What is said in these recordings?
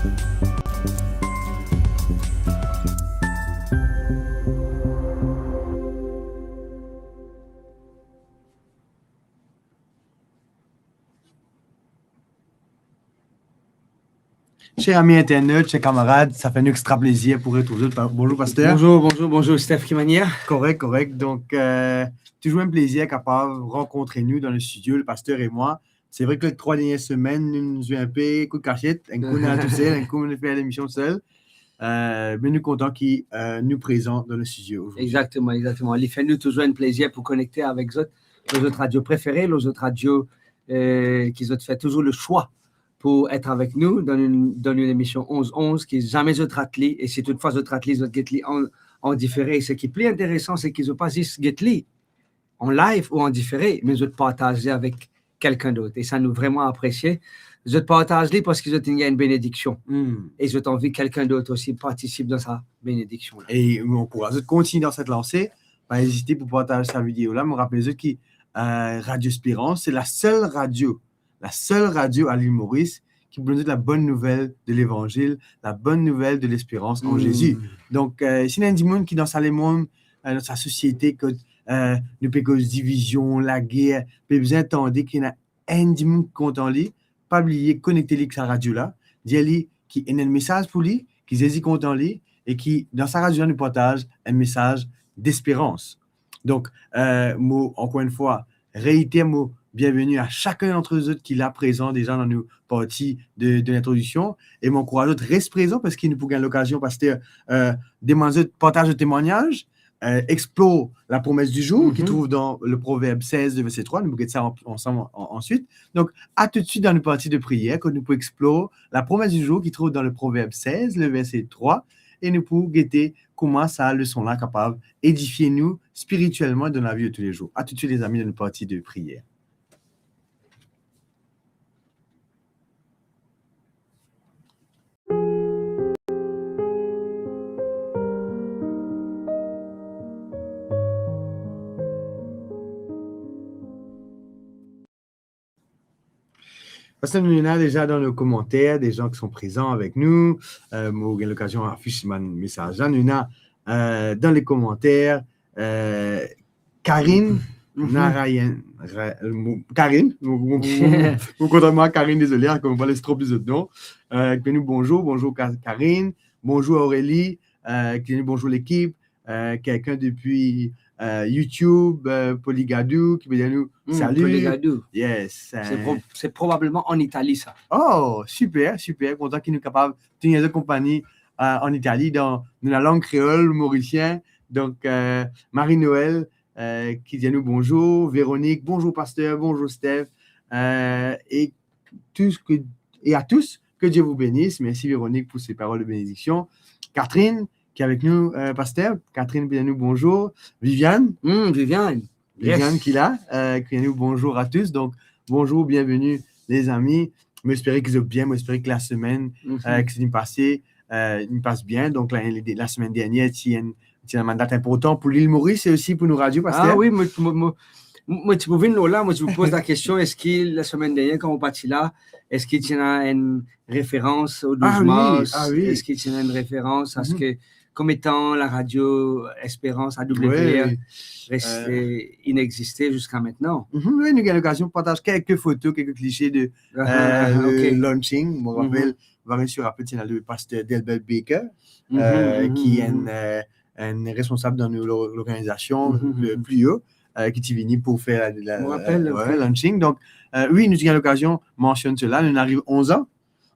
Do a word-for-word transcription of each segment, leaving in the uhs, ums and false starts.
Cher ami internaute, cher kamarad, sa fer nou extra plezir pou retrouv zot. Pa-, bonzour, paster. Bonzour, bonzour, bonzour, Steph, ki manier? Korek, korek. Donk, euh, touzour enn plezir kapav rankontre nou dan le studio, le pasteur et moi. Se vre ki le trwa dernie semenn, nou, nou zwe enn pe kout kasiet, enn kou nou al tousel, enn kou nou fer lemision sel. Euh, me nou kontan ki, euh, nou prezan dan le studio ozordi. Exactement, exactement. Li fer nou touzour enn plezir pou konekte avek zot, lor zot radio prefere, lor zot radio, euh, ki zot fer touzour le swa pou et avek nou dan enn, dan enn emision onz onz ki zame zot rat li, e si toutfwa zot rat li, zot get li an, an difere. E seki pli interesan, se ki zot pa zis get li an live ou an difere, me zot partaz li avek kelkenn dot. E sa nou vreman apresie. Zot partaz li parski zot inn gagn enn benediksion. Hmm. E zot anvi kelkenn dot osi partisip dan sa benediksion la. E nou ankouraz zot kontigne dan set lanse. Pa ezite pou partaz sa video la. Mo rapel zot ki, euh, Radio Espérance, se lasel radio, lasel radio a Lil Moris ki pou donn zot la bonn nouvel de levanzil, la bonn nouvel de lesperans an Zezi. Donk, euh, si ena dimoun ki dan sa lemonn, euh, dan sa sosiete kot, euh, nou pe koz divizion, lager, pe bizin tande ki ena enn dimoun ki kontan li, pa bliye konekte li ek sa radio la, dir li ki ena enn mesaz pou li, ki Zezi kontan li, e ki dan sa radio la nou partaz enn mesaz desperans. Donk, euh, mo, ankor enn fwa, reiter mo bienveni a sakenn dantre zot ki la prezan deza dan nou parti de, de lintrodiksion, e mo ankouraz zot res prezan parski nou pou gagn lokazion, paster, euh, demann zot partaz zot temwagnaz, euh, explore la promesse du jour, ki trouv dan le Proverbe seize, le verset trois. Nou pou get sa an-, ansam an-, answit. Donk, a toutswit dan nou parti de priyer, kot nou pou explore la promesse du jour ki trouv dan le Proverbe seize, le verset trois, e nou pou gete kouma sa leson la kapav edifie nou spiritielman dan lavi de tou le zour. A toutswit, lezami, dan nou parti de priyer. Paster, nou ena deza dan nou komanter de zan ki son prezan avek nou. Euh, mo gagn lokazion afis bann mesaz la. Nou ena, euh, dan le komanter, euh, Karine Narayan, Ra-, mo, Karine, mo, mo, mo, mo kontan mwa Karine, dezole, hein, kouma mo les trop lezot non. Euh, ki dir nou bonzour, bonzour Ka-, Karine, bonzour Aurélie, euh, ki dir nou bonzour lekip, euh, kelkenn depi, euh, YouTube, euh, Poligadou, ki pe dir nou salut. Poligadou. Yes, se, euh, pro-, se probableman an Itali, sa. Oh, super, super, kontan ki nou kapav tenir zot konpani, euh, an Itali, dan, dan lalang kreol morisien. Donk, euh, Marie-Noël, euh, ki dir nou bonzour, Véronique, bonzour pasteur, bonzour Steph, euh, et tout ce que, et à tous, que Dieu vous bénisse. Merci Véronique pour ces paroles de bénédiction. Catherine, qui est avec nous, euh, pasteur. Catherine, bien nous, bonjour. Viviane. Hmm, Viviane. Viviane ki la, euh, ki dir nou bonzour a tous. Donk, bonzour, bienveni, lezami. Mo espere ki zot bien, mo espere ki lasemenn, euh, ki ti pase, euh, inn pas bien. Donk, la, lasemenn dernier, ti enn, ti enn dat inportan pou Lil Moris e osi pou nou radio, paster. Ah wi, mo, mo, mo, mo ti pou vinn lor la, mo ti pou poz la kestion, eski lasemenn dernier, kan mo parti la, eski ti ena enn referans au douze mars? Ah wi, ah wi. Eski ti ena enn referans a seki kouma laradio Espérance, A W R, res, euh, inexiste ziska aster. Mhm, wi, nou gagn lokazion partaz kelke foto, kelke klise de, euh, le launching. Mo rapel, mo pa si ou rapel, ti ena le paster Delbert Baker, euh, ki enn, euh, enn responsab dan nou lo-, lorganizasion, euh, pli o, euh, ki ti vini pou fer la, la, euh, launching. Donk, euh, wi, nou ti gagn lokazion mansionn sela. Nou ariv onz an.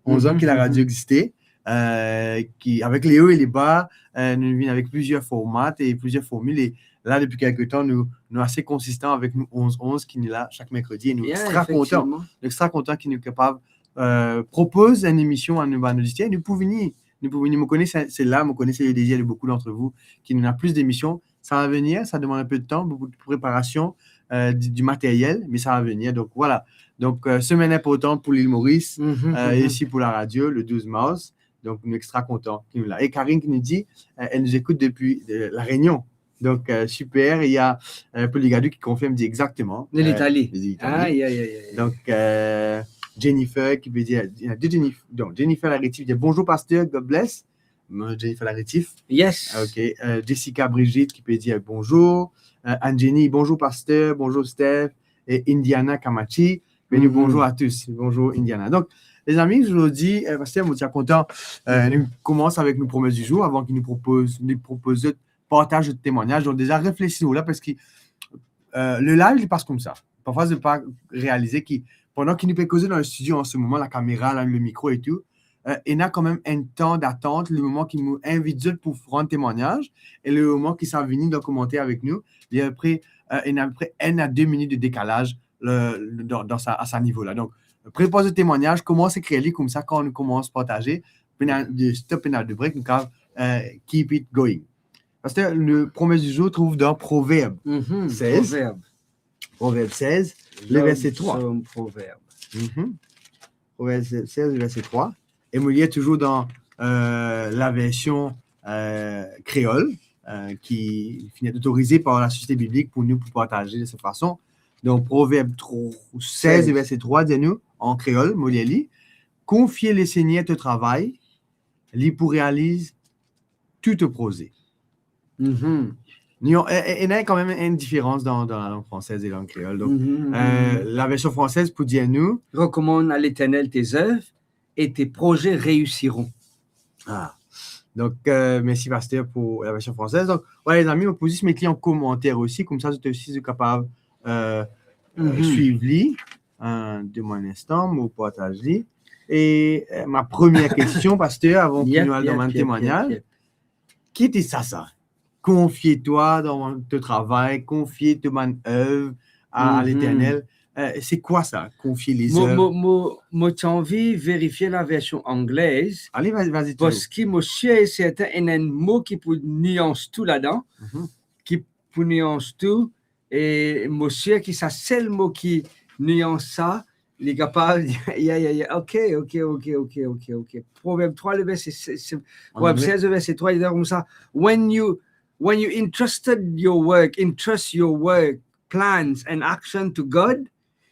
Onz an ki laradio existe, euh, ki, avek le o e le ba, euh, nou vinn avek plizier forma e plizier formil. E la, depi kelke tan, nou, nou ase konsistan avek nou onz onz ki nou la sak merkredi. E nou extra kontan. Nou extra kontan ki nou kapav, euh, propoz enn emision a nou bann oditer. Nou pou vini, nou pou vini. Mo kone se, se la, mo kone se le dezir de boukou dantre vou ki nou ena plis demision. Sa va venir, sa demann enn pe de tan, boukou de preparasion, euh, di, di materyel, me sa va venir. Donk, vwala. Donk, euh, semenn inportan pou Lil Moris, euh, e osi pou laradio, le douz mars. Donk, nou extra kontan ki nou la. E Karine ki nou dir, euh, elle nous écoute depuis, euh, La Réunion. Donk, euh, super, ena, euh, Poligadou ki konfirm, dir exakteman, euh, Litalie. Litalie. Aïe, aïe, aïe, aïe. Donk, euh, Jennifer ki pe dir, ena de Jennif-, donk, Jennifer Laretif pe dir, "Bonjour pasteur, God bless." Mo Jennifer Laretif. Yes. Ok. Euh, Jessica Brigitte ki pe dir bonjour. Euh, Anne Jenny, "Bonjour pasteur, bonjour Steph." E Indiana Kamachi, pe dir, "Bonjour à tous." Bonjour Indiana. Donk, lezami, zordi, euh, pasteur, mo ti a kontan, euh, nou koumans avek nou promes di zour, avan ki nou propoz, nou propoz zot partaz zot temwagnaz. Donk deza reflesi lor la, parski, euh, le live, li pas koumsa. Parfwa, zot pa realize ki pandan ki nou pe koze dan le studio an se moman, lakamera, la, le mikro e tou, euh, ena kanmem enn tan datant, le moman ki nou invit zot pou rann temwagnaz, e le moman ki sa vini dan komanter avek nou, li apre, euh, ena apepre enn a de minit de dekalaz, le, le, dan, dan sa, a sa nivo la. Donk, prepar zot temwagnaz, koumans ekrir li, koumsa kan nou koumans partaze, pena de stop, pena de break, nou kav, euh, keep it going. Pasteur, le promes di zour trouv dan Proverb seize. Proverb. Proverb seize, le verset trois. Proverb. Proverb seize, le verset trois. E mo lir touzour dan, euh, la version, euh, kreol, euh, ki finn otorize par la Société Biblique pou nou pou partaze de cette façon. Donk, Proverb tro-, seize, verset trois, dir nou, an kreol, mo lir li, "Konfie le Seigneur to travay, li pou realiz tou to proze." Ni, e, e, ena kanmem enn diferans dan, dan la lang fransez e lang kreol. Donk, euh, la version française pou dir nou, "Recommande à l'Éternel tes œuvres et tes projets réussiront." Ah. Donk, euh, mersi, pasteur, pou la version française. Donk, vwala, lezami, mo pou zis met li an komanter osi, koumsa zot osi, zot kapav, euh, euh, swiv li. Euh, donn mwa enn instan, mo partaz li. E, euh, ma première question, pasteur, avan ki nou al dan bann temwagnaz. Ki ti sa, sa? Konfie twa dan to travay, konfie to bann œuvres à, à l'Éternel. Euh, c'est quoi ça, confier les œuvres? Mo, mo, mo, mo ti anvi verifie la version anglaise. Ale, vas-y, vas-y, toujours. Parski mo sir e serten ena enn mo ki pou nians tou ladan, ki pou nians tou, e mo sir ki sa sel mo ki nians sa, li kapav, ya, ya, ya, ok, ok. Proverb trois, le verset, se, se, Proverb seize, le verset trois, li dir koumsa, "When you, when you entrusted your work, entrust your work, plans and action to God,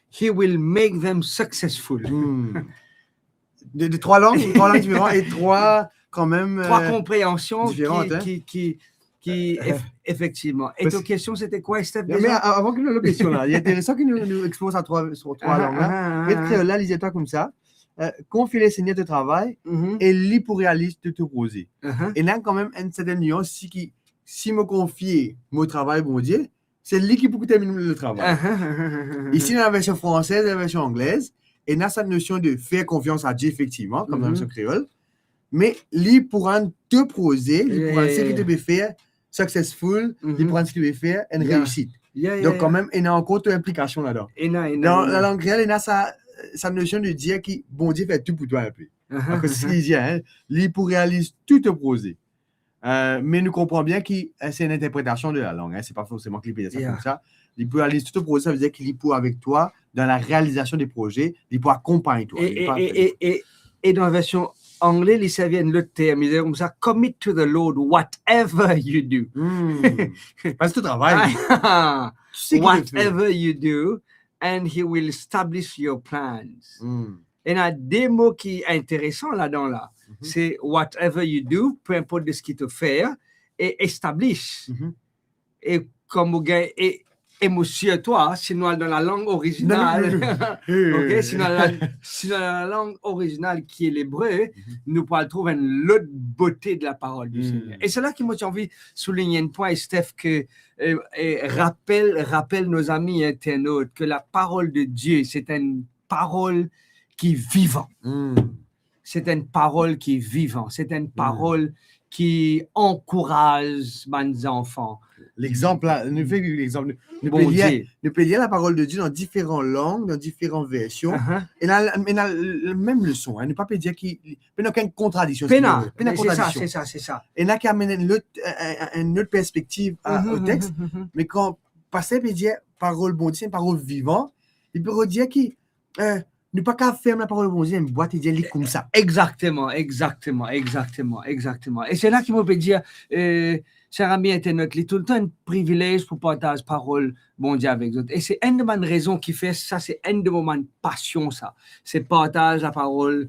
he will make them successful." De, de trois langues, trois langues différentes et trois, quand même, euh, différentes, hein. Trois compréhensions qui, qui, qui, qui, eff-, effectivement. Et ta question, c'était quoi, Steph, déjà? Mais a-, avant que nous, la question là, il est intéressant que nous, nous explorons ça trois, sur trois langues, hein. Met kreol la, li dir twa koumsa, euh, "Konfie le Seigneur to travay, e li pou realiz tou to proze." Ena kanmem enn serten nians, si ki, si mo konfie mo travay Bondie, se li ki pou terminn le travay. Isi, dan la version française, la version anglaise, ena sa nosion de faire confiance à Dieu, effectivement, comme dans la version créole, me li pou rann to proze, li pou rann seki to pe fer successful, li pou rann seki to pe fer enn reisit. Donk, kanmem, ena ankor to inplikasion ladan. Dan la lang kreol, ena sa, sa nosion de dir ki Bondie fer tou pou twa inpe. Akoz seki li dir, hein, li pou realiz tou to proze. Euh, me nou konpran bien ki, euh, se enn interpretasion de la lang, hein, se pa forseman ki li pe dir sa koumsa. Li pou realiz tou to proze, sa ve dir ki li pou avek twa dan la realizasion de proze, li pou akonpagn twa, li pou akonpagn twa. E, e, e, e dan version angle, li servi enn lot term, li dir koumsa, "Commit to the Lord whatever you do." Pas to travay. Whatever you do, and he will establish your plans. Ena de mo ki interesan ladan la. Se whatever you do, pe inport de seki to fer, e establish. E kouma ou gagn, e, e mo sir twa, si nou al dan la lang orizinal, ok, si nou al, si nou al dan la lang orizinal ki e lebre, nou pou al trouv enn lot bote de la parole du Seigneur. E se la ki mo ti anvi soulign enn pwin, Steph, ke, e, e, rapel, rapel nos amis internautes que la parole de Dieu, c'est une parole qui est vivante. C'est une parole qui est vivante. C'est une parole qui encourage bann zanfan. Lexanp la, nou fer lexanp, nou, nou pe lir, nou pe lir la parole de Dieu dan diferan lang, dan diferan version. E ena, ena le mem leson, hein, nou pa pe dir ki, pena okenn kontradiksion, pena, pena kontradiksion. Se sa, se sa. Ena ki amenn enn lot, enn, enn, enn lot perspektiv a, o text, me kan paster pe dir parol Bondie, se enn parol vivan, li pe redir ki, eh, Nou pa kapav ferm laparol Bondie dan enn bwat e dir li koumsa. Exactement, exactement, exactement, exactement. E se la ki mo pe dir, eh, ser ami internet, li toultan enn privilez pou partaz parol Bondie avek zot. E se enn de bann rezon ki fer sa, se enn de mo bann pasion sa. Se partaz laparol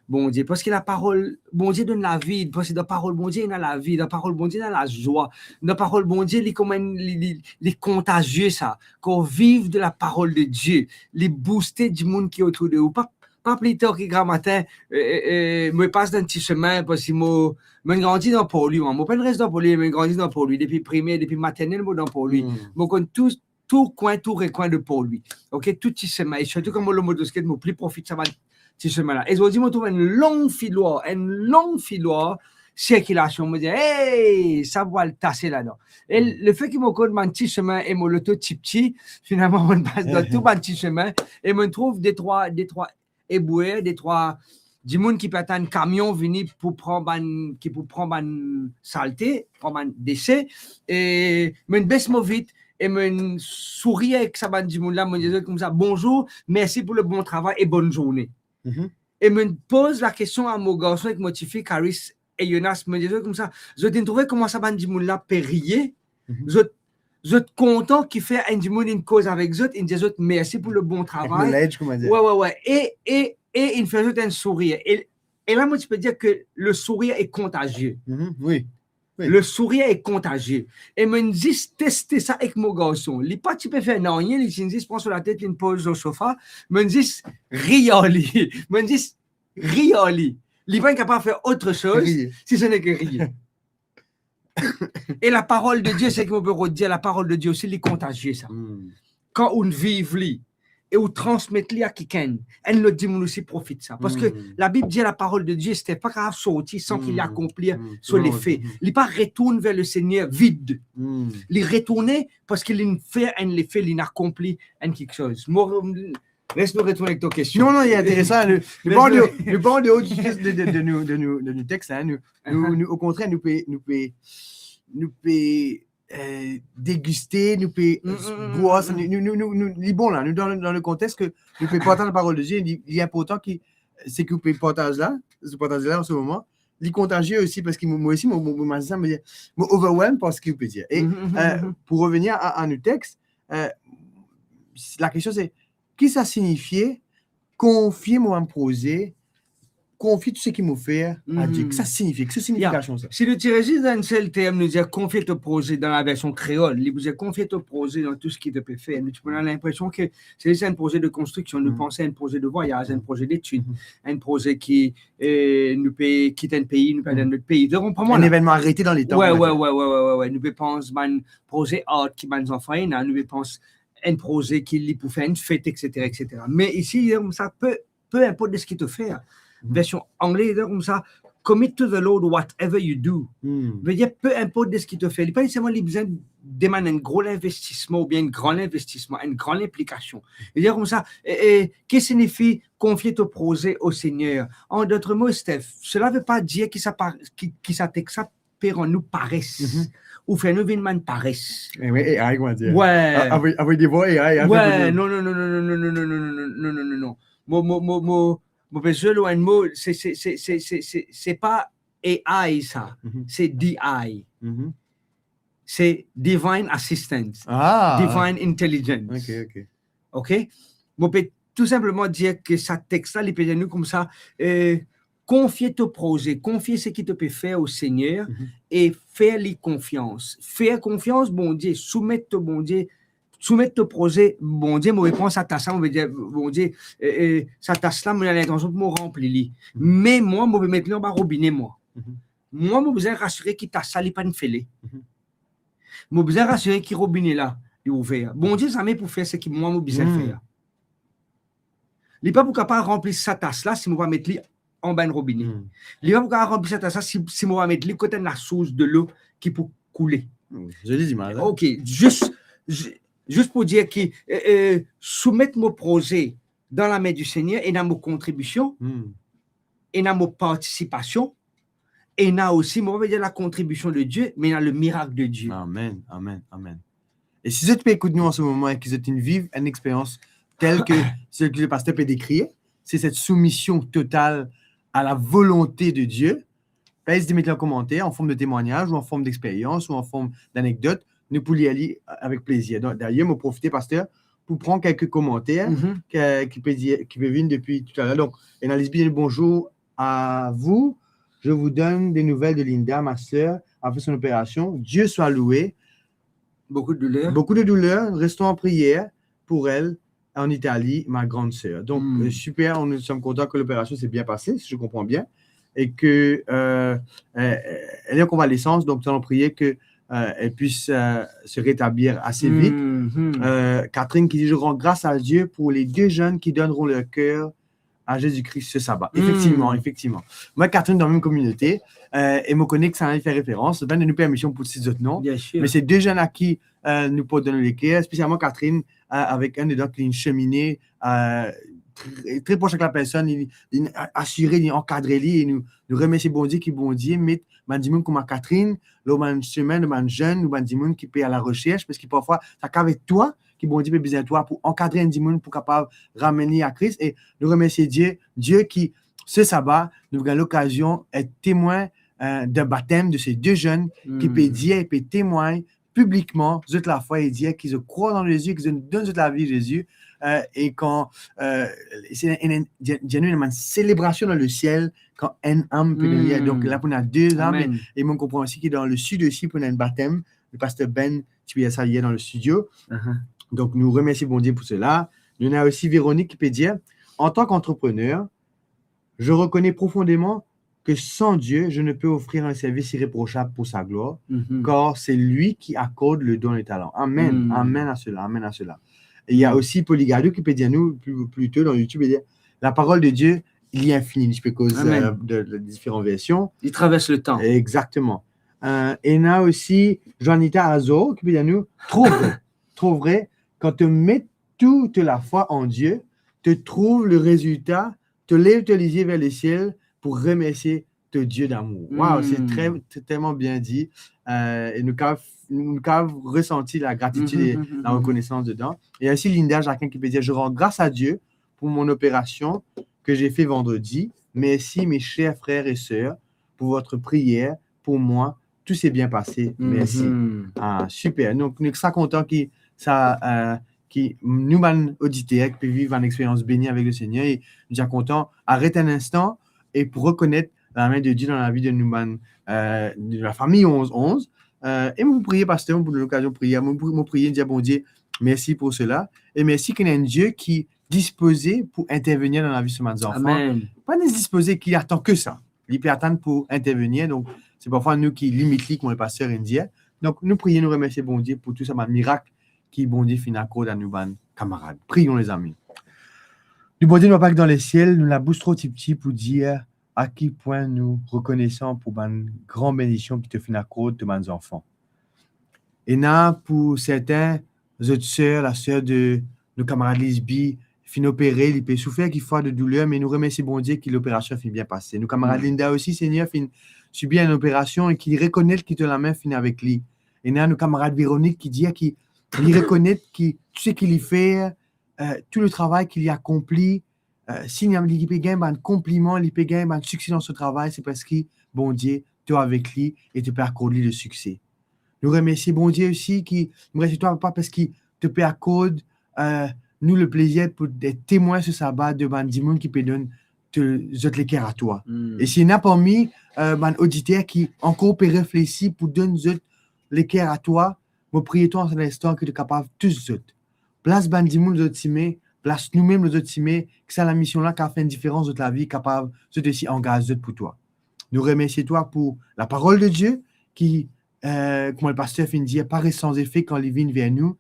Bondie. Parski laparol Bondie donn lavi, parski dan parol Bondie ena lavi, dan parol Bondie ena lazwa, dan parol Bondie li kouma enn, li, li, li kontazie sa. Kan ou viv de laparol de Dieu, li bouste dimoun ki otour de ou. Pa, pa pli tar ki gramatin, eh, eh, eh, mo pas dan ti semin, parski mo, mo grandi dan Port-Louis, mwa. Mo pa res dan Port-Louis, mo grandi dan Port-Louis. Depi primer, depi maternel, mo dan Port-Louis. Hmm. Mo konn tou, tou kwin, tou rekwin de Port-Louis. Ok, tou ti semin. E sirtou kan mo lor motosiklet, mo pli profit sa bann ti semin la. E zordi, mo trouv enn long filwar, enn long filwar sirkilasion. Mo dir, "Hey, sa pou al tase ladan." E lefet ki mo konn bann ti semin e mo loto tipti, finalman, mo pas dan tou bann ti semin e mo trouv de trwa, de trwa ebouer, de trwa dimoun ki pe atann kamion vini pou pran bann, ki pou pran bann salte, pran bann dese. E mo bes mo vit e mo sourir avek sa bann dimoun la, mo dir zot koumsa, "Bonzour, mersi pou le bon travay e bonn zourne." Mhm. E mo poz lakestion a mo garson ek mo tifi, Karis e Yonas, mo dir zot koumsa, "Zot inn trouve kouma sa bann dimoun la pe riye?" Mhm. Zot, zot kontan ki fer enn dimoun inn koz avek zot, inn dir zot mersi pou le bon travay. Acknowledge, kouma dir. Wi, wi, wi. E, e, e inn fer zot enn sourir. E, e la, mo ti pe dir ke le sourir est contagieux. Mhm, wi. Wi. Le sourir est contagieux. E mo zis teste sa ek mo garson. Li pa ti pe fer nanye, li ti zis pran so latet, li poz lor sofa. Mo zis rir ar li. Mo zis rir ar li. Li pa kapav fer otre soz si se ne ke rir. E laparol de Dieu, seki mo pe rod dir, laparol de Dieu osi, li kontazie sa. Hmm. Kan ou viv li e ou transmet li a kikenn, enn lot dimoun osi profit sa. Parski Labib dir laparol de Dieu, se pa kapav sorti san ki li akonpli so lefe. Li pa retourn ver le Seigneur vid. Hmm. Li retourne parski li fer enn lefe, li akonpli enn kiksoz. Mo, les nou retourn avek to kestion. Non, non, li interesan. Nou, nou pa an deor, nou pa an deor de, de, de, de nou, de nou, de nou text, hein. Nou, nou, nou, o kontrer, nou pe, nou pe, nou pe, eh, degiste, nou pe, mm, mm, mm, bwar, mm, nou, nou, nou, nou, nou, li bon la, nou dan, dan le kontext ke nou pe partaz laparol de Dieu, li, li inportan ki, seki ou pe partaz la, ou partaz la an se moman, li kontazie osi, parski mo, mo osi, mo, mo, mo mazin sa, mo, mo overwhelm par seki ou pe dir. E, mm, mm, eh, mm, pou revenir a, a nou text, eh, lakestion se, ki sa sinifie konfie mo bann proze, konfie tou seki mo fer a Dieu? Ki sa sinifie? Ki sa sinifikasion sa? Si nou tire zis dan enn sel term, nou dir konfie to proze dan laversion kreol, li pou dir konfie to proze dan tou seki to pe fer. Nou ti pou ena linpresion ke se zis enn proze de konstriksion, nou pans enn proze de vwayaz, enn proze detid, enn proze ki, eh, nou pe kit enn pei, nou pe al dan lot pei. Donk, ou konpran mwa la? Enn evenman arete dan letan, wi, wi, wi, nou pe pans bann proze art ki bann zanfan ena, nou pe pans enn proze ki li pou fer enn fet, et cetera, et cetera. Me isi, li dir koumsa, pe, pe inport de seki to fer. Version angle, li dir koumsa, "Commit to the Lord whatever you do." Ve dir, pe inport de seki to fer. Li pa neseserman li bizin demann enn gro linvestisman oubien enn gran linvestisman, enn gran linplikasion. Li dir koumsa, eh, eh, ki sinifi konfie to proze o Seigneur? En d'autres mots, Steph, cela veut pas dire ki sa pa, ki, ki sa text sa pe rann nou pares. Ou fer nou vinn bann pares. Eh wi, A I, kouma dir? Wi. A, avoy, avoy devwar A I, wi, non, non, non. Mo, mo, mo, mo, mo pe zwe lor enn mo, se, se, se pa A I sa, se D I. Se divine assistance, divine intelligence. Ok, ok. Ok? Mo pe tou sinpleman dir ke sa text la, li pe dir nou koumsa, eh, konfie to proze, konfie seki to pe fer o Seigneur e fer li konfians. Fer konfians Bondie, soumet to Bondie, soumet to proze Bondie. Mo pe pran sa tas la, mo pe dir, "Bondie, eh, eh, sa tas la, mo ena lintansion pou mo ranpli li. Me mwa, mo pe met li anba robine, mwa. Mwa, mo bizin asire ki tas la, li pa'nn fele. Mo bizin asire ki robine la, li ouver." Bondie zame pou fer seki mwa, mo bizin fer. Li pa pou kapav ranpli sa tas la si mo pa met li anba enn robine. Li pa pou kapav ranpli sa tas la si, si mo pa met li kot enn lasours delo ki pou koule. Zoli zimaz, hein? Ok, zis, zis, zis pou dir ki, eh, eh, soumet mo proze dan lame di Segner, ena mo kontribision, ena mo partisipasion, ena osi, mo pa pe dir la contribution de Dieu, me ena le miracle de Dieu. Amen, amen, amen. E si zot pe ekout nou an se moman e ki zot inn viv enn experyans tel ke seki le paster pe dekrir, c'est cette soumission totale à la volonté de Dieu, pa ezite met li an komanter, an form de temwagnaz, ou an form d'expérience, ou an form d'anekdot, nou pou lir li avek plezir. Donk, dayer, mo profite, paster, pou pran kelke komanter ki, ki pe dir, ki pe vinn depi talor. Donk, ena Lisby, bonjour à vous. Je vous donne des nouvelles de Linda, ma sœur a fait son opération. Dieu soit loué. Beaucoup de douleurs. Beaucoup de douleurs. Restons en prière pour elle en Italie, ma grande sœur. Donk, euh, super, nous sommes contents que l'opération s'est bien passée, si je comprends bien, et que, euh, euh, elle est en convalescence, donc nous allons prier que, euh, elle puisse, euh, se rétablir assez vite. Euh, Catherine qui dit, je rends grâce à Dieu pour les deux jeunes qui donneront leur cœur à Jésus-Christ ce sabbat. Effectivement, effectivement. Mwa, Catherine, dan mem kominote, euh, e mo kone ki sa inn fer referans, donn nou permision pou sit zot non. Bien sûr. Me se de zenn la ki, euh, nou port dan nou leker, spesialman Catherine, euh, avek enn dedan ki inn semine, euh, tre, tre pros avek la personn, li, li asire, li ankadre li, e nou, nou remersie Bondie ki Bondie met bann dimoun kouma Catherine lor bann semin, lor bann zenn, ou bann dimoun ki pe a la resers, parski parfwa, sa kav et twa, ki Bondie pe bizin twa pou ankadre enn dimoun pou kapav ramenn li a Kris. E nou remersie Die, Die ki, se saba, nou gagn lokazion et temwin, euh, d'un batem de se de zenn ki pe dir e pe temwagn piblikman zot lafwa e dir ki zot krwar dan Zezi, ki zot donn zot lavi Zezi. Euh, e kan, euh, se enn, enn, dir, dir nou, enn selebrasion dan lesiel kan enn am pe donn li. Donk la pou ena de am. Amen. E, e mo konpran osi ki dan lesid osi pou ena enn batem. Le paster Ben ti pe dir sa yer dan lestudio. Donk, nou remersie Bondie pou sela. Nou ena osi Véronique ki pe dir, en tant qu'entrepreneur, je reconnais profondément que sans Dieu, je ne peux offrir un service irréprochable pour sa gloire, car c'est lui qui accorde le don et le talent. Amen, amen à cela, amen à cela. E ena osi Poligado ki pe dir nou pli, pli to dan YouTube, li dir, la parole de Dieu, il est infini. Li pe koz, euh, de, de diferan version. Il traverse le temps. Exactement. Euh, ena osi Joanita Azor ki pe dir nou, trouve vrai, trouve vrai, quand tu mets toute ta foi en Dieu, tu trouves le résultat, tu lèves tes yeux vers le ciel pour remercier ton Dieu d'amour. Wow, c'est très, c'est tellement bien dit. Euh, e nou kav, nou kav resanti la gratitid e la rekonesans dedan. E osi Linda Jacquin ki pe dir, je rends grâce à Dieu pour mon opération que j'ai fait vendredi. Merci, mes chers frères et sœurs, pour votre prière pour moi, tout s'est bien passé. Merci. Ah, super. Donk, nou sa kontan ki sa, euh, ki nou bann oditer ki pe viv bann experyans beni avek Lesegner, e nou ti kontan aret enn instan e pou rekonet lame de Die dan lavi de nou bann, euh, de lafami onz onz. Euh, e mo pou priye, paster, pou nou lokazion priye. Mo pou, mo priye, dir Bondie mersi pou sela. E mersi ki ena enn Die ki dispoze pou intervenir dan lavi so bann zanfan. Amen. Pa zis dispoze, ki atann ke sa. Li pe atann pou intervenir. Donk, se parfwa nou ki limit li, kouma le paster inn dir. Donk, nou priye, nou remersie Bondie pou tou sa bann mirak ki Bondie finn akord a nou bann kamarad. Priyon, lezami. Nou Bondie, nou Papa ki dan lesiel, nou labous tro tipti pou dir a ki pwin nou rekonesan pou bann gran benediksion ki to finn akord to bann zanfan. Ena pou sertin, zot ser, laser de nou kamarad Lisby, finn opere, li pe soufer kikfwa de douler, me nou remersie Bondie ki loperasion finn bien pase. Nou kamarad Linda osi, Segner, finn sibir enn operasion e ki rekonet ki to lame finn avek li. Ena nou kamarad Véronique ki dir ki li rekonet ki tou seki li fer, euh, tou le travay ki li akonpli, euh, si li, li pe gagn bann konpliman, li pe gagn bann sikse dan so travay, se parski Bondie to avek li e to pe akord li le sikse. Nou remersie Bondie osi ki, nou remersie twa, Papa, parski to pe akord, euh, nou le plezir pou et temwin so saba de bann dimoun ki pe donn to, zot leker a twa. E si ena parmi, euh, bann oditer ki ankor pe reflesi pou donn zot leker a twa, mo priye twa an se linstan ki to kapav tous zot. Plas bann dimoun lor zot sime, plas noumem lor zot sime, ki sa lamision la kav fer enn diferans dan zot lavi, kapav zot osi angaz zot pou twa. Nou remersie twa pou laparol de Die ki, euh, kouma le paster finn dir, pa res san zefe kan li vinn ver nou.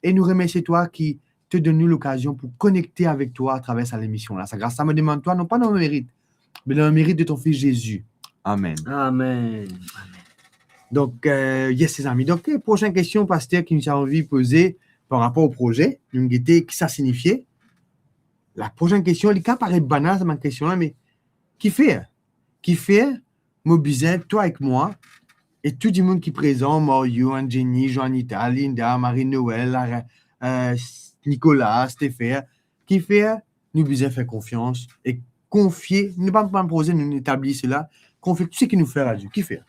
E nou remersie twa ki to donn nou lokazion pou konekte avek twa atraver sa lemision la. Sa gras sa mo demann twa, non pa dan mo merit, me dan le merit de to Fis Zezi. Amen. Amen. Amen. Donk, euh, yes, lezami. Donk, euh, prosin kestion, paster, ki nou ti anvi poze par rapor o proze, nou gete ki sa sinifie. La prosin kestion, li kav paret banal, sa bann kestion la, me kifer? Kifer mo bizin, twa ek mwa, e tou dimoun ki prezan, Mario, Anne-Jenny, Joanita, Linda, Marie-Noël, Lara, euh, Nicolas, Stéphère, kifer nou bizin fer konfians e konfie, nou pa, pa proze, nou etabli sela, konfie tou seki nou fer a Die. Kifer?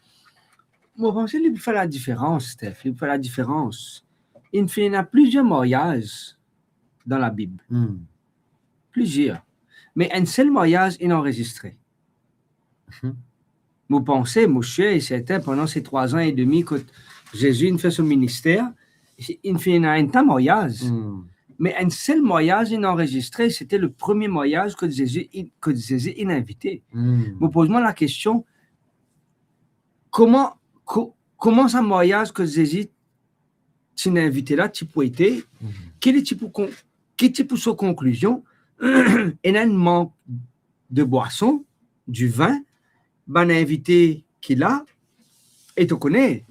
Mo panse li pou fer ladiferans, Steph, li pou fer ladiferans. Inn finn ena plizier maryaz dan Labib. Hmm. Plizier. Me enn sel maryaz inn anrezistre. Mhm. Mo panse, mo sir e sertin, pandan se trwa an e demi kot Zezi inn fer so minister, inn finn ena enn ta maryaz. Hmm. Me enn sel maryaz inn anrezistre, sete le premie maryaz kot Zezi inn, kot Zezi inn invite. Hmm. Mo poz mwa lakestion, kouma, ko-, kouma sa maryaz kot Zezi ti inn invite la ti pou ete, mhm, ki li ti pou kon-, ki ti pou so konklizion? Ena enn mank de bwason, divin, bann invite ki la, e to kone,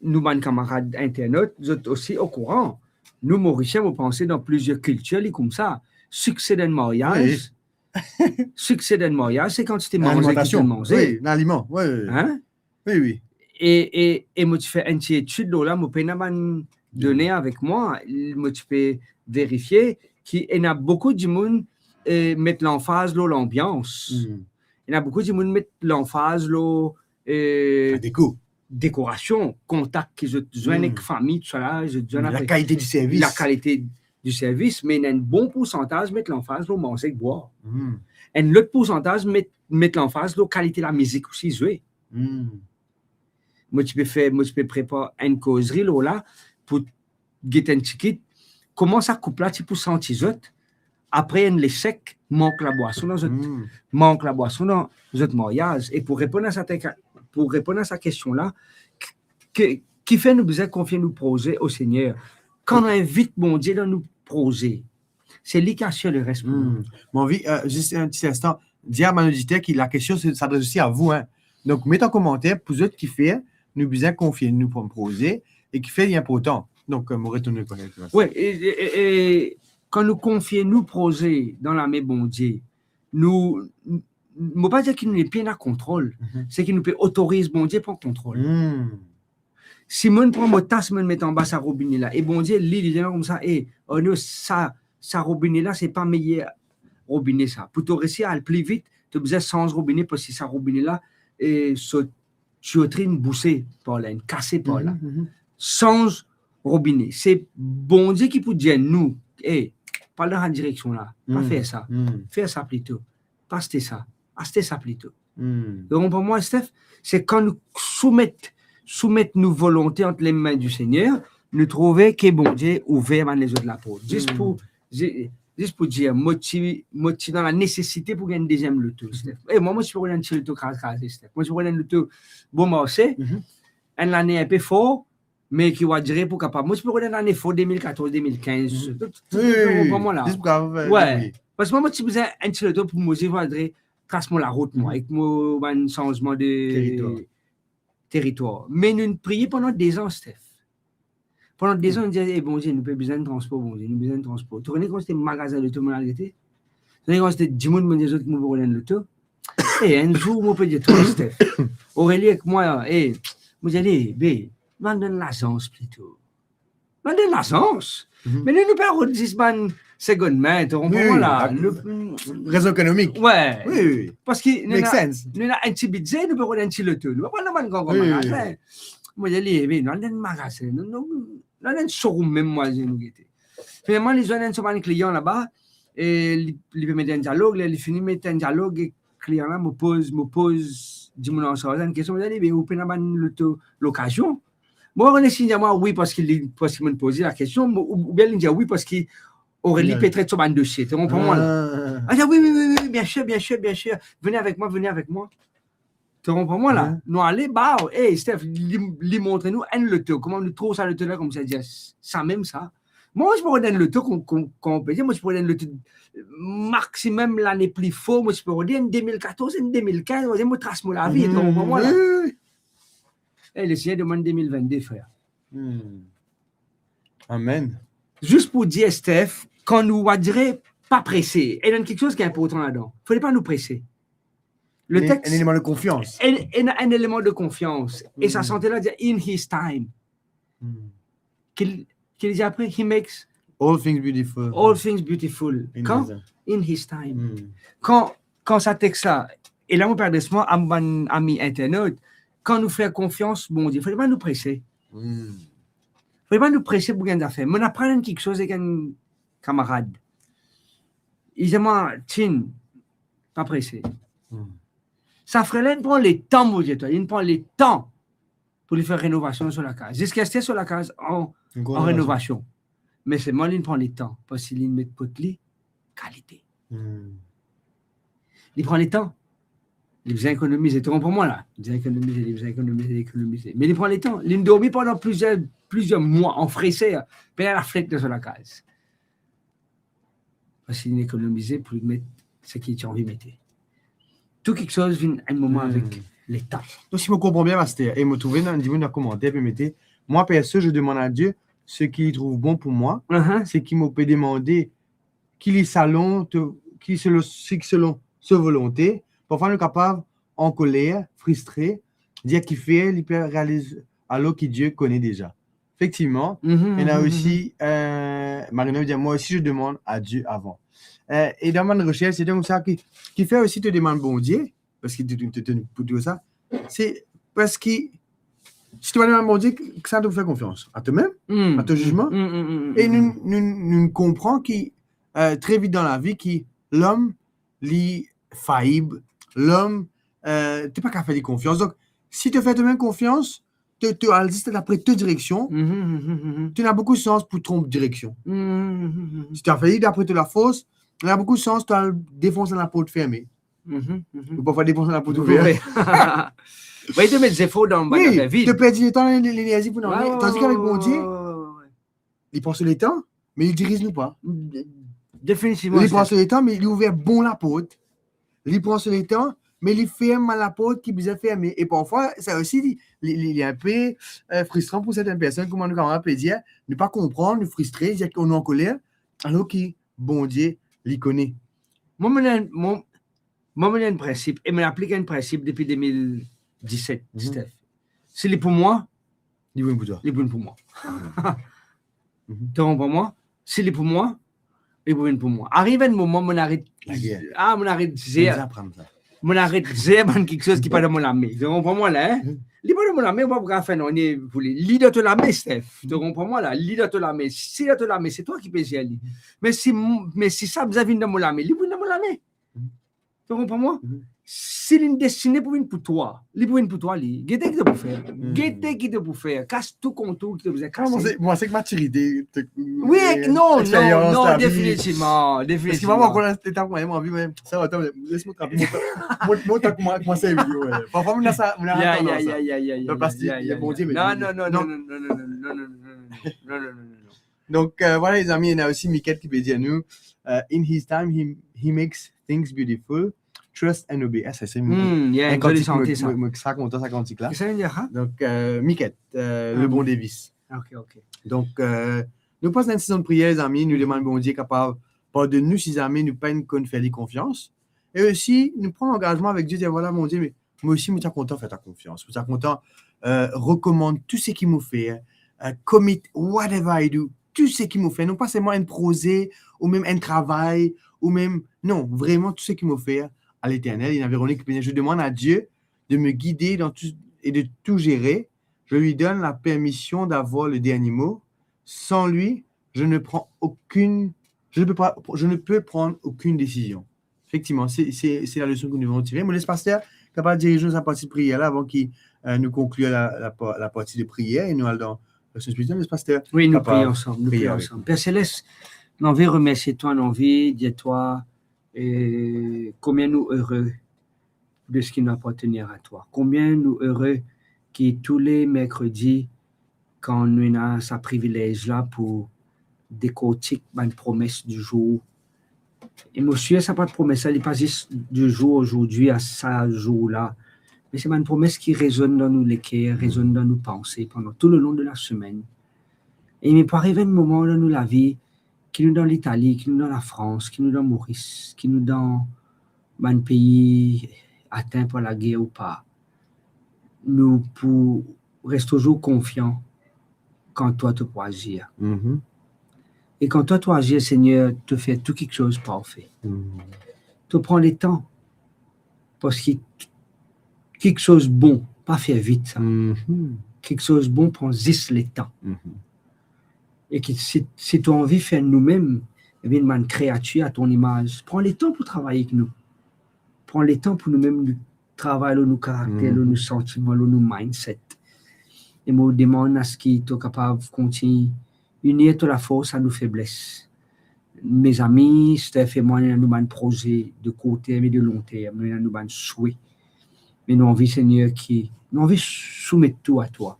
nou bann kamarad internot, zot osi okouran. Nou Morisien, mo panse dan plizier kiltir, li koumsa. Sikse dan maryaz, wi, sikse dan maryaz, se kantite manze ki ti manze. Alimantasion. Wi, laliman, wi, wi. Hein? Wi, wi. E, e, e mo ti fer enn ti etid lor la, mo pena bann done avek mwa, mo ti pe verifie ki ena boukou dimoun, eh, met lanfaz lor lanbians. Hmm. Ena boukou dimoun met lanfaz lor, eh, dekor, dekorasion, kontak ki zot zwenn, hmm, ek fami, tousala, zot zwenn apre. Lakalite di servis. Lakalite di servis, me ena enn bon poursantaz met lanfaz lor manze ek bwar. Hmm. Enn lot poursantaz met, met lanfaz lor kalite lamizik osi zwe. Hmm. Mo ti pe fer, mo ti pe prepar enn kozri lor la pou get enn tikit, kouma sa koup la ti pou santi zot apre enn lesek, mank labwason dan zot, hmm, mank labwason dan zot maryaz. E pou reponn a sa, pou reponn a sa kestion la, ki, kifer nou bizin konfie nou proze o Segner? Kan nou invit Bondie dan nou proze, se li ki asir leres pou nou. Hmm. Mo anvi, eh, zis enn ti instan, dir a bann oditer ki lakestion, se, sa adres osi a vou, hein. Donk, met an komanter pou zot kifer nou bizin konfie nou proze e kifer li inportan. Donk, eh, mo retourn kote. Wi, e, e, e, e, kan nou konfie nou proze dan lame Bondie, nou, mo pa dir ki nou nepli ena kontrol, mhm, se ki nou pe otoriz Bondie pran kontrol. Hmm. Si monn pran mo tas, monn met anba sa robine la, e Bondie, li, li dir mwa koumsa, "E, oh non, sa, sa robine la, se pa meyer robine sa. Pou to resi al pli vit, to bizin sanz robine, parski sa robine la, e, so tiotri inn bouse par la, inn kase par la. Mhm, mhm. Sanz robine." Se Bondie ki pou dir nou, "E, pa al dan sa direksion la, pa, hmm, fer sa. Hmm. Fer sa plito. Pa aste sa. Aste sa plito." Hmm. To konpran mwa, Steph? Se kan nou soumet, soumet nou volonte ant lame di Segner, nou trouve ki Bondie ouver bann lezot laport. Zis, hmm, pou, zi-, zis pou dir, mo ti, mo ti dan lanesesite pou gagn deziem loto, Steph. E mwa, mo ti pe rod enn ti loto kraz-kraze, Steph. Mo ti pe rod enn loto bon marse, mhm, enn lane inpe for, me ki va dire pou kapab. Mo ti pe rod enn lane for de mil katorz, de mil kinz. Mhm. Tou, tou, wi, tou, wi, wi. Konpran mwa la? Zis pou kapab, wi. Wi. Parski mwa, mo ti bizin enn ti loto pou mo, zi, va dire, tras mo larout, mwa, mhm, ek mo bann sanzman de teritwar. Teritwar. Me nou priye pandan dezan, Steph. Pandan dezan, nou dir, "E, Bondie, nou pe bizin transpor, Bondie, nou bizin transpor." To kone kouma ti magazin loto monn al gete? To kone kouma ti dimoun monn dir zot ki mo pou rod enn loto? E, enn zour, mo pe dir twa, Steph, Aurélie ek mwa, e, mo dir, "Ale, be, nou al dan enn lazans plito. Nou al dan enn lazans." Mhm. Me nou, nou pe rod zis bann segonn min, to konpran mwa la? Wi, wi, la, nou, rezon ekonomik. Wi. Wi, wi, wi. Parski nou ena, make sense, nou ena enn ti bidze, nou pe rod enn ti loto. Nou pa pran dan bann gran, gran, wi, wi, wi, magazin. Mo dir, "Ale, be, nou al dan enn magazin, nou, nou, nou al dan enn showroom mem, mwa, nou gete." Finalman, li zwenn enn so bann klian laba, e li, li pe met enn dialog, ler li fini met enn dialog ek klian la, mo poz, mo poz dimoun ansarz la enn kestion, mo dir, "Ale, be, ou pena bann loto lokazion?" Mo pa kone si li dir mwa wi parski li, parski monn poz li lakestion, mo, ou, oubien li dir wi parski Aurélie, wi, pe tret so bann dosie, to konpran mwa la? Ah. Ah, li dir, "Wi, wi, wi, wi, bien sir, bien sir, bien sir. Venez avec moi, venez avec moi." To konpran mwa la? Wi. Nou ale, ba, e, Steph, li, li montre nou enn loto, kouma nou trouv sa loto la, koumsa dir, "Sa mem sa." Mwa, mo ti pe rod enn loto, kon, kon, kon pe dir, mo ti pe rod enn loto maximum lane pli for, mo ti pe rod enn de mil katorz, enn de mil kinz, mo dir, mo tras mo lavi, to konpran mwa la? Wi, wi, wi. E, Lesegner demann de mil vennde, frer. Hmm. Amen. Zis pou dir, Steph, kan nou, va dire, pa prese, e ena enn kiksoz ki inportan ladan. Fode pa nou prese. Le text, enn eleman de konfians. Enn, enn, enn eleman de konfians. E sa, hmm, sante la dir, "In his time." Hmm. Ki, ki li dir apre, "He makes All things beautiful. All things beautiful. In Kan? His time. In his time. Hmm. Kan, kan sa text la, e la mo pe adres mwa a bann ami internat, kan nou fer konfians Bondie, fode pa nou prese. Hmm. Fode pa nou prese pou gagn zafer. Mo aprann enn kiksoz ek enn kamarad. Li dir mwa, Tin, pa prese. Hmm. Sa frer la, li pran letan, mo dir twa, li pran letan pou li fer renovasion so lakaz. Ziska aster so lakaz an, Ankor an renovasion. Renovasion. Me selman li pran letan, parski li met kot li kalite. Hmm. Li pran letan. Li bizin ekonomize, to konpran mwa la? Li bizin ekonomize, li bizin ekonomize, ekonomize. Me li pran letan. Li dormi pandan plizier, plizier mwa an freser, pena lafnet dan so lakaz. Parski li ekonomize pou li met seki li ti anvi mete. Tou kiksoz vinn enn moman Hmm. avek letan. Donk, si mo konpran bien, paster, e mo trouve, ena dimoun dan komanter pe mete, moi perso, je demande à Dieu ce qu'il trouve bon pour moi, Uh-huh. ce qui mo pe demande, ki li selon to-, ki selon, ki selon so volonte. Parfwa nou kapav ankoler, fristre, dir kifer li pe realiz alor ki Dieu connaît déjà. Efektivman, Mhm, ena mhm, osi, mhm. euh, Marina dir, moi aussi je demande à Dieu avant. Euh, e dan bann resers, se donk sa ki, ki fer osi to demann Bondie, parski to, to, to, to, pou dir sa, se parski si to pa demann Bondie, ki sa to pou fer konfians? A to mem? Hmm, A to hmm, zizman? hmm, hmm, hmm, E hmm, nou, hmm. nou, nou konpran ki, euh, tre vit dan lavi ki lom li faib, lom, euh, to pa kapav fer li konfians. Donk, si to fer to mem konfians, to, to al zis dapre to direksion, Mhm, mhm, mhm, mhm. to ena boukou sans pou tronp direksion. Mhm, mhm, mhm. Si to al fer li dapre to lafors, ena boukou sans to al defons enn laport ferme. Mhm, mhm. Ou parfwa defons enn laport Ouver. ouver. Wi, to met zefor dan bann Wi, zafer vid. to perdi letan, le-, lenerzi pou nanye. Wi, wi, Tandis wi, kavek wi, Bondie, wi, wi, wi. li pran so letan, me li diriz nou pa. Definitivman, Li pran Steph. so letan, me li ouver bon laport. Li pran so letan, me li ferm bann laport ki bizin ferme. E parfwa, sa osi, li, li, li, li enpe, euh, fristran pou sertenn personn, kouma nou kamarad pe dir, nou pa konpran, nou fristre, dir ki nou ankoler, alor ki Bondie, li kone. Mwa, mo ena, mo, mwa, mo ena enn prinsip, e mo aplik enn prinsip depi de mil diset, Mhm. Steph. Si li pou mwa, Li pou vinn pou twa. li pou vinn pou mwa. Mhm. To konpran mwa? Si li pou mwa, li pou vinn pou mwa. Ariv enn moman, mo aret, Lager. ah, mo aret Mo dir, aprann sa. mo aret dir bann kiksoz ki pa dan mo lame. To konpran mwa la, hein? Mhm. Li pa dan mo lame, mo pa pou fer nanye pou li. Li dan to lame, Steph. To konpran mwa la? Li dan to lame. Si dan to lame, se twa ki pe zer li. Me si m-, me si sa bizin vinn dan mo lame, li pou vinn dan mo lame. Mhm. To konpran mwa? Mhm. Si li destine pou vinn pou twa, li pou vinn pou twa, li. Gete ki to pou fer. Mhm. Gete ki to pou fer. Kas tou kontour ki to bizin Non, mwa, kase. se, mwa, se ek matirite, te-, Wi, ek-, eh, non, non, eksperyans, non, lavi. definitivman, Parski definitivman. mwa, mwa, ankor la, etap mwa, mwa, mwa, sa va, atann, les mwa trap, mwa, mwa, mwa, mwa, mwa, servi, wi. Parfwa, mwa, sa, mwa, Ya, ya, tandans, ya, sa. ya, ya, ya, Dan ya, plastik, ya, ya, Bondie, ya. me Non, non, non, non, non, non, non, non, non, non, non, non, non, non, non, non, non, non. Donk, euh, vwala, lezami, ena osi Miket ki pe dir nou, euh, in his time, he, he makes things beautiful, trust and obey. Ah, sa, se Hmm, yeah, enn zoli kantik, sante, mo, sa. mo, mo, sa kontan, sa kantik la. Ki sa, hein? Donk, euh, Miket, euh, Ah, le bon bon. Davis. Ok, ok. Donk, euh, nou pas enn sezon priyer, lezami, nou demann Bondie kapav pardonn nou si zame nou pa'nn konn fer li konfians. E osi, nou pran langazman avek Die, dir, vwala, Bondie, me mwa osi, mo ti a kontan fer twa konfians. Mo ti a kontan, euh, rekomann tou seki mo fer, euh, commit whatever I do, tou seki mo fer, non pa selman enn proze, ou mem enn travay, ou mem, non, vreman tou seki mo fer a Leternel. Ena Véronique ki pe dir, je demande à Dieu de me guider dans tout et de tout gérer. Je lui donne la permission d'avoir le dernier mot. Sans lui, je ne prends aucune, je ne peux pas, je ne peux prendre aucune décision. Efektivman, se, se, se la leson ki nou devon tire. Mo les paster kapav diriz nou sa parti priyer la avan ki, euh, nou konklir la, la pa-, la parti de priyer e nou al dan leksion spirituel. Les paster Wi, nou kapav priye ansam, nou priye priye avek ansam. nou. Père Céleste, nou anvi remersie twa, nou anvi dir twa, eh, konbien nou ere de seki nou apartenir a twa. Konbien nou ere ki tou le merkredi, kan nou ena sa privilez la pou dekortik bann promes di zour. E mo sir sa bann promes la, li pa zis di zour azordi a sa zour la, me se bann promes ki rezonn dan nou leker, rezonn dan nou panse pandan tou le long de la semenn. E me pou ariv enn moman dan nou lavi, ki nou dan Litali, ki nou dan Lafrans, ki nou dan Moris, ki nou dan bann pei atin par lager ou pa, nou pou res touzour konfian kan twa to pou azir. Mhm. E kan twa, to azir, Segner, to fer tou kiksoz parfe. Mm. To pran letan, parski kiksoz bon, pa fer vit sa. Mhm. Kiksoz bon pran zis letan. Mhm. E ki si, si to anvi fer noumem, ebien, bann kreatir a ton imaz, pran letan pou travay ek nou. Pran letan pou noumem nou travay lor nou karakter, lor nou santiman, lor nou mindset. E mo demann aski to kapav kontign inir to lafors a nou febles. Mezami, Steph e mwa, nou ena nou bann proze de kourt term e de long term, nou ena nou bann swe. Me nou anvi, Segner, ki, nou anvi soumet tou a twa.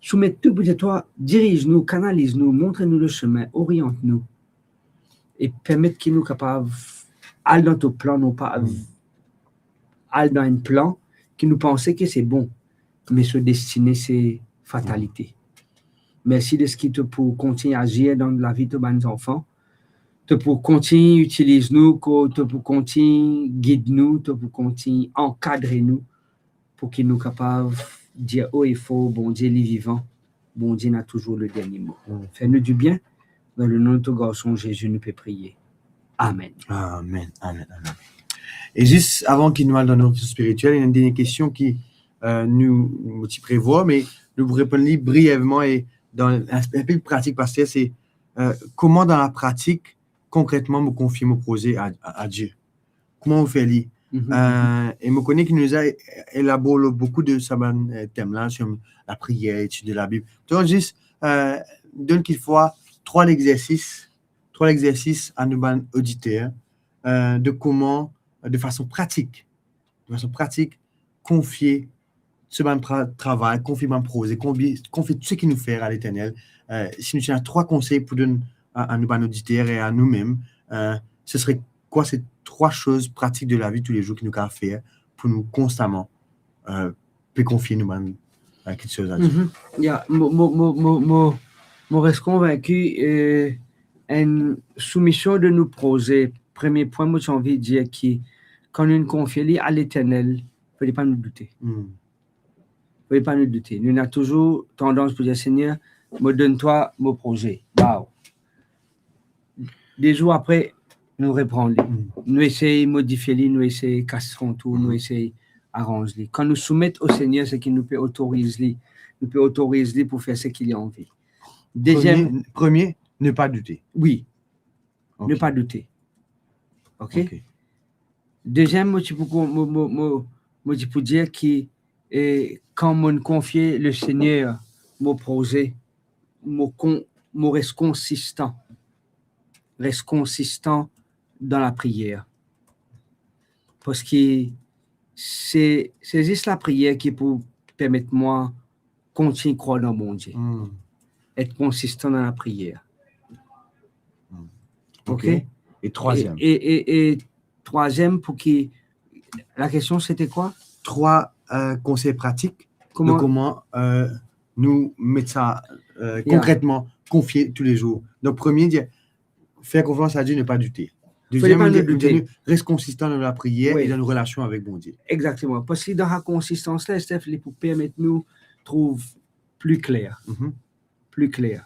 Soumet tou pou dir twa, diriz nou, kanaliz nou, montre nou lesemin, oriant nou. E permet ki nou kapav al dan to plan, non pa al dan enn plan ki nou panse ki se bon, me so destine se fatalite. Mersi deski to pou kontign azir dan lavi to bann zanfan. To pou kontign itiliz nou, ko-, to pou kontign gid nou, to pou kontign ankadre nou, pou ki nou kapav dir o e for, Bondie li vivan, Bondie ena touzour le dernie mo. Mm. Fer nou dibien, dan le nom de to Garson Zezi nou pe priye. Amen. Amen, amen, amen. E zis avan ki nou al dan nou kestion spiritiel, ena enn dernie kestion ki, eh, nou, nou ti prevwar, me nou pou reponn li brievman e dan enn, enn pe pratik, paster, se, eh, kouma dan lapratik, konkretman, mo konfie mo proze a, a, a Die? Kouma ou fer li? Mhm. Eh, e mo kone ki nou deza elabor lor boukou de sa bann, eh, tem la, sir lapriyer, etid de Labib. Donk, zis, eh, donn kikfwa trwa lexersis, trwa lexersis a nou bann oditer, eh, de kouma, de fason pratik, de fason pratik, konfie so bann pra-, travay, konfie bann proze, konfie, konfie tou seki nou fer a Leternel. Eh, si nou ti ena trwa konsey pou donn a, a nou bann oditer e a noumem, eh, se sere kwa se trwa soz pratik de lavi toulezour ki nou kapav fer pou nou konstaman, eh, pe konfie nou bann, eh, kiksoz a Die? Mhm. Ya, mo, mo, mo res konvinki, eh, enn soumision de nou proze. Premie pwin, mo ti anvi dir ki kan nou konfie li a Leternel, fode pa nou doute. Hmm. Fode pa nou doute. Nou ena touzour tandans pou dir, Segner, mo donn twa mo proze. Baw. De zour apre, nou repran li. Hmm. Nou esey modifie li, nou esey kas son tou, nou esey aranz li. Kan nou soumet o Segner seki nou pe otoriz li, nou pe otoriz li pou fer seki li anvi. Deziem. Premie, premie, ne pa doute. Wi. Ok. Ne pa doute. Ok? Ok. Deziem, mo ti pou kon-, mo, mo, mo, mo ti pou dir ki, eh, kan mo konfie Lesegner mo proze, mo kon-, mo res konsistan. Res konsistan dan lapriyer. Parski se, se zis lapriyer ki pou permet mwa kontign krwar dan Bondie. Hmm. Et konsistan dan lapriyer. Hmm. Ok? Ok. E trwaziem? E, e, e, e trwaziem, pou ki, lakestion, sete kwa? Trwa, eh, konsey pratik de kouma, eh, nou met sa, eh, konkretman, konfie toulezour. Donk, premie, dir, fer konfians a Die, ne pa doute. Deziem, nou dir, nou dir, res konsistan dan lapriyer e dan nou relasion avek Bondie. Egzakteman. Parski dan sa konsistans la, Steph, li pou permet nou trouv pli kler. Mhm. Pli kler.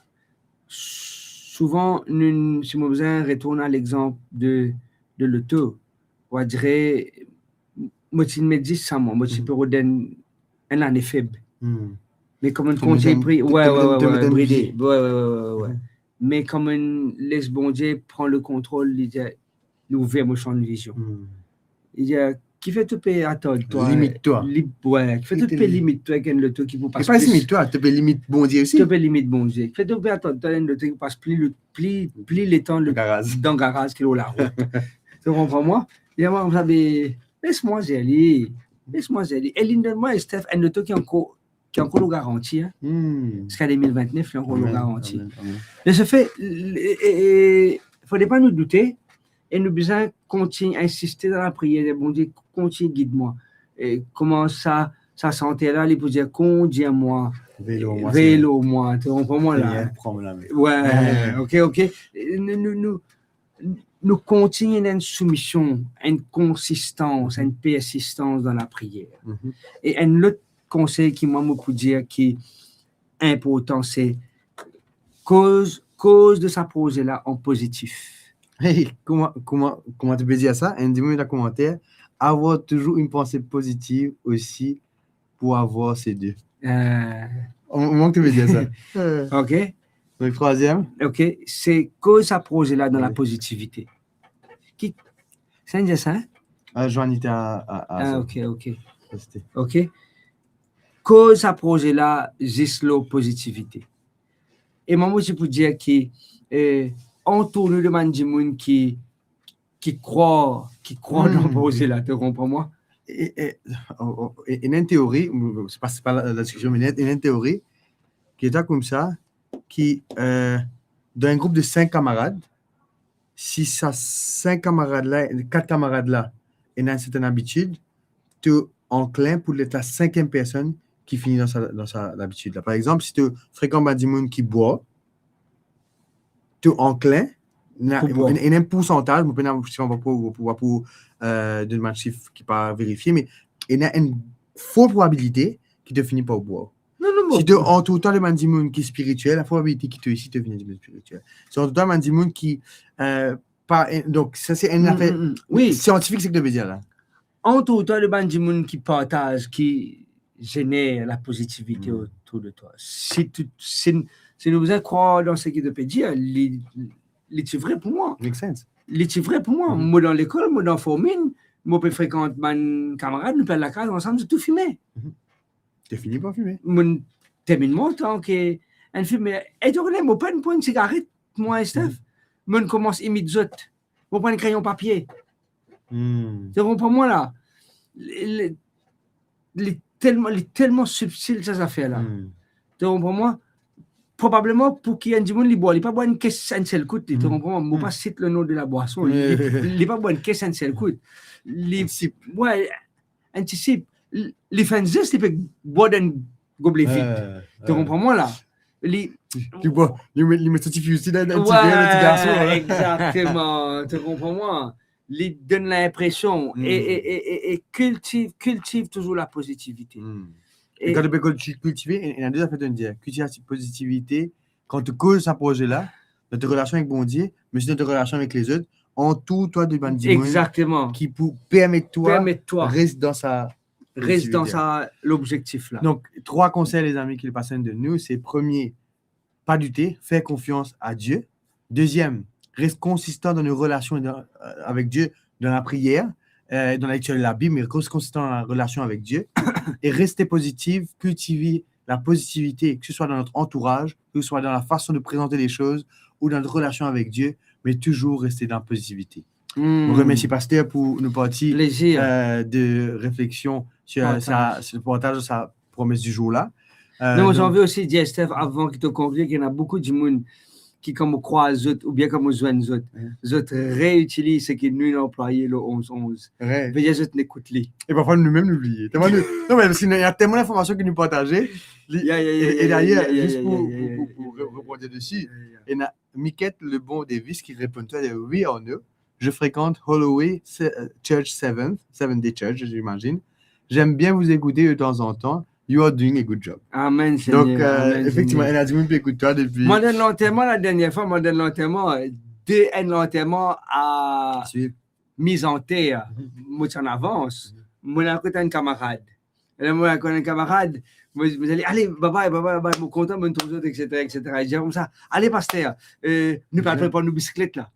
Souvan, nou, si mo bizin retourn a lexanp de, de loto, ou a dir, mo ti met zis sa, mwa, mo ti pe rod enn, enn lane feb. Hmm. Me kouma enn kontign pri-, wi, wi, wi, bride. Wi, wi, wi, wi, wi. Me kouma les Bondie pran le kontrol, li dir, li ouver mo san vizion. Hmm. Li dir, kifer to pe atann twa, limit twa. Wi, kifer to pe limit twa ek enn loto ki pou pas plis? E pa limit twa, to pe limit Bondie osi. To pe limit Bondie. Kifer to pe atann twa enn loto ki pou pas pli, pli, pli letan dan garaz ki lor larout? To konpran mwa? Li dir mwa koumsa, be, les mwa zer li. Les mwa zer li. E li donn mwa, Steph, enn loto ki ankor ki ankor lor garanti, hein. Hmm. Ziska de mil vintnef, li ankor lor garanti. Amen, amen, amen. Lesefe, e, e, e, fode pa nou doute, e nou bizin kontign insiste dan lapriyer, dir, Bondie, kontign gid mwa. E kouma sa, sa santer la, li pou dir, kondir mwa, veye lor mwa, veye lor mwa, to konpran mwa la? Segner, pran mo lame. Wi, ok, ok. E nou, nou, nou, nou kontign ena enn soumision, enn konsistans, enn persistans dan lapriyer. Mhm. E enn lot konsey ki mwa mo pou dir ki inportan, se koz koz de sa proze la an pozitif. Hey, kouma, kouma, kouma to pe dir sa? Enn dimoun dan komanter, avoir toujours une pensée positive aussi pour avoir ces deux. Euh. Au moins que tu veux dire ça. Euh. Ok. Donc, troisième. Ok, se koz sa proze la dan la pozitivite. Ki, sa enn dir sa, hein? Ah, Joanita a, a, a, ah, ok, ok. Ok. Koz sa proze la zis lor pozitivite. E mwa, mo ti pou dir ki, eh, antour nou de bann dimoun ki, ki krwar, ki krwar dan proze la, to konpran mwa? E, e, o, o, e, ena enn teori, se pa, se pa la, la diskision, me ena enn teori ki ete koumsa, ki, eh, dan enn group de sink kamarad, si sa sink kamarad la, kat kamarad la, ena enn sertenn abitid, to anklin pou li et la sinkiem personn ki fini dan sa, dan sa labitid la. Par exanp, si to frekan bann dimoun ki bwar, to anklin, ena, pou bwar, ena, ena enn poursantaz, mo pena, si mo pa pou, pou, pou, eh, donn bann sif ki pa verifie, me ena enn for probabilite ki to fini par bwar. Non, non, si to antour twa de bann dimoun ki spiritiel, la probabilite ki to osi to vinn enn dimoun spiritiel. Si to antour twa bann dimoun ki, eh, pa, eh, donk, sa se enn zafer siantifik, seki to pe dir la. Antour twa de bann dimoun ki partaz, ki zener lapozitivite otour de twa. Si to, si, si nou bizin krwar dan seki to pe dir, li, li ti vre pou mwa. Make sense. Li ti vre pou mwa. Mo dan lekol, mo dan Four Mines, mo pe frekant bann kamarad, nou pe al lakaz ansam, zot tou fime. To fini par fime. Mo'nn terminn mo tan ki enn fime. E to kone, mo pa'nn pran sigaret, mwa, Steph. Mo'nn koumans imit zot. Mo pran kreyon papie. To konpran mwa la? Li, li, li telman, li telman sibtil, sa zafer la. To konpran mwa? Probableman, pou ki enn dimoun li bwar, li pa bwar enn kes enn sel kout, li, to konpran mwa? Mo pa sit le nom de la boisson, li, li pa bwar enn kes enn sel kout. Li, enn sip. Wi, enn ti sip. Li, li fer enn zes, li pe bwar dan enn goble vid. To konpran mwa la? Li, li bwar, li met, li met so ti fizi dan, dan ti ver, ti garson, la. Exactement. To konpran mwa? Li donn linpresion e, e, e, e, e kiltiv, kiltiv touzour lapozitivite. E kan to pe kiltive, ena de zafer to dir. Kiltiv lapozitivite, kan to koz sa proze la, dan to relasion avek Bondie, me osi dan to relasion avek lezot, antour twa de bann dimoun ki pou permet twa res dan sa, res dan sa lobzektif la. Donk, trwa konsey, lezami, ki le pasteur donn nou, se premie, pas douter, faire confiance à Dieu. Deuxième, reste consistant dans nos relations et dans, euh, avec Dieu, dans la prière, euh, dans la lecture de la Bible, mais reste consistant dans la relation avec Dieu. Et rester positif, cultiver la positivité, que ce soit dans notre entourage, que ce soit dans la façon de présenter les choses ou dans notre relation avec Dieu, mais toujours rester dans la positivité. Mo remersie pasteur pou nou parti, plezir, euh, de refleksion sur sa, sur le partage de sa promesse du jour la. Euh, donk, mo anvi osi dir, Steph, avan ki to konklir, ki ena boukou dimoun ki, kan mo krwaz zot oubien kan mo zwenn zot, zot reitiliz seki nou inn anplwaye lor onz onz. Vedir zot inn ekout li. E parfwa nou mem nou bliye. Telman nou, non, me parski ena telman linformasion ki nou partaze, li, e, e dayer, zis pou, pou, pou, pou re-, rebondir desi, ena Miquette Lebon Davis ki reponn twa, li dir, "Oui, Arnaud, je fréquente Holloway Se-, euh, Church Seventh, Seventh Day Church, j'imagine. J'aime bien vous écouter de temps en temps. You are doing a good job." Amen, Seigneur. Donk, euh, amen, efektivman, Seigneur. Ena dimoun pe ekout twa depi. Mwa, dan lanterman, la dernier fwa, mwa, dan lanterman, euh, de, enn lanterman a Mizanter, mo ti an avans. Mo al kot enn kamarad. E la, mo al kot enn kamarad, mo, mo dir li, "Ale, babay, babay, babay, mo kontan, mo trouv zot, et cetera, et cetera." Li dir koumsa, "Ale, paster, euh, nou pe al prepar nou bisiklet la."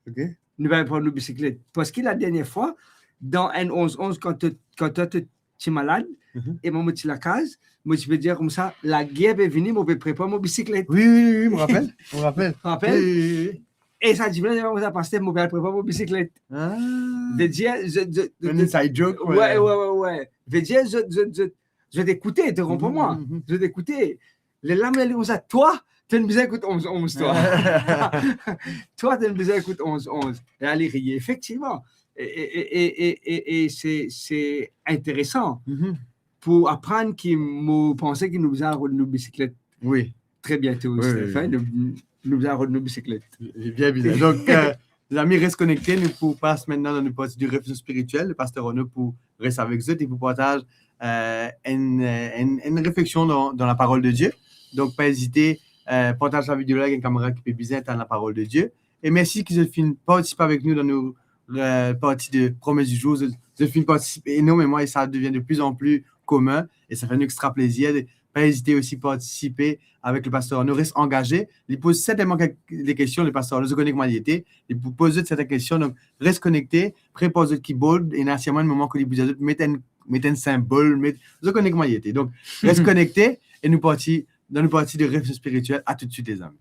Ok. Nou pe al pran nou bisiklet. Parski la dernier fwa, dan enn onz onz, kan to, kan twa to ti malad, e mwa mo ti lakaz, mo ti pe dir koumsa, "Lager pe vini, mo pe prepar mo bisiklet." Wi, wi, wi, wi, mo rapel, mo rapel. Rapel? Wi, wi, wi, wi. E sa dimoun la dir koumsa, "Paster, mo pe al prepar mo bisiklet." Ah. Vedir, zot, zot, zot, enn inside joke, wi, wi, wi, wi. Vedir, zot, zot, zot, zot ekoute, to konpran mwa? Zot ekoute. Lerla mo dir li koumsa, "Twa, to'nn bizin ekout onz onz, twa." "Twa, to'nn bizin ekout onz onz." E la li riye. Efektivman. E, e, e se, se interesan pou aprann ki mo panse ki nou bizin rod nou bisiklet. Wi. Tre biento, wi, Steph, wi, wi. Nou, nou bizin rod nou bisiklet. Bien, bien. Donk, euh, lezami, res konekte, nou pou pas aster dan nou parti de refleksion spiritiel. Paster Arnaud pou res avek zot e pou partaz, euh, enn, euh, enn, enn refleksion dan, dan laparol de Die. Donk, pa ezite, eh, partaz sa video la avek enn kamarad ki pe bizin tann laparol de Die. E mersi ki zot finn partisipe avek nou dan nou, eh, parti de Promes di Zour. Zot, zot finn partisipe enormeman e sa devien de plus en plus commun e sa fer nou extra plezir. Pa ezite osi partisipe avek le pastor Arnaud, res angaze. Li poz sertennman kek, de kestion, le pastor Arnaud, zot kone kouma li ete, li pou poz zot serten kestion, donk res konekte, prepar zot keyboard, ena sirman enn moman kot li pou dir zot, met enn, met enn sinbol, met, zot kone kouma li ete. Donk, res konekte e nou parti, dan nou parti de refleksion spiritiel. A toutswit, lezami.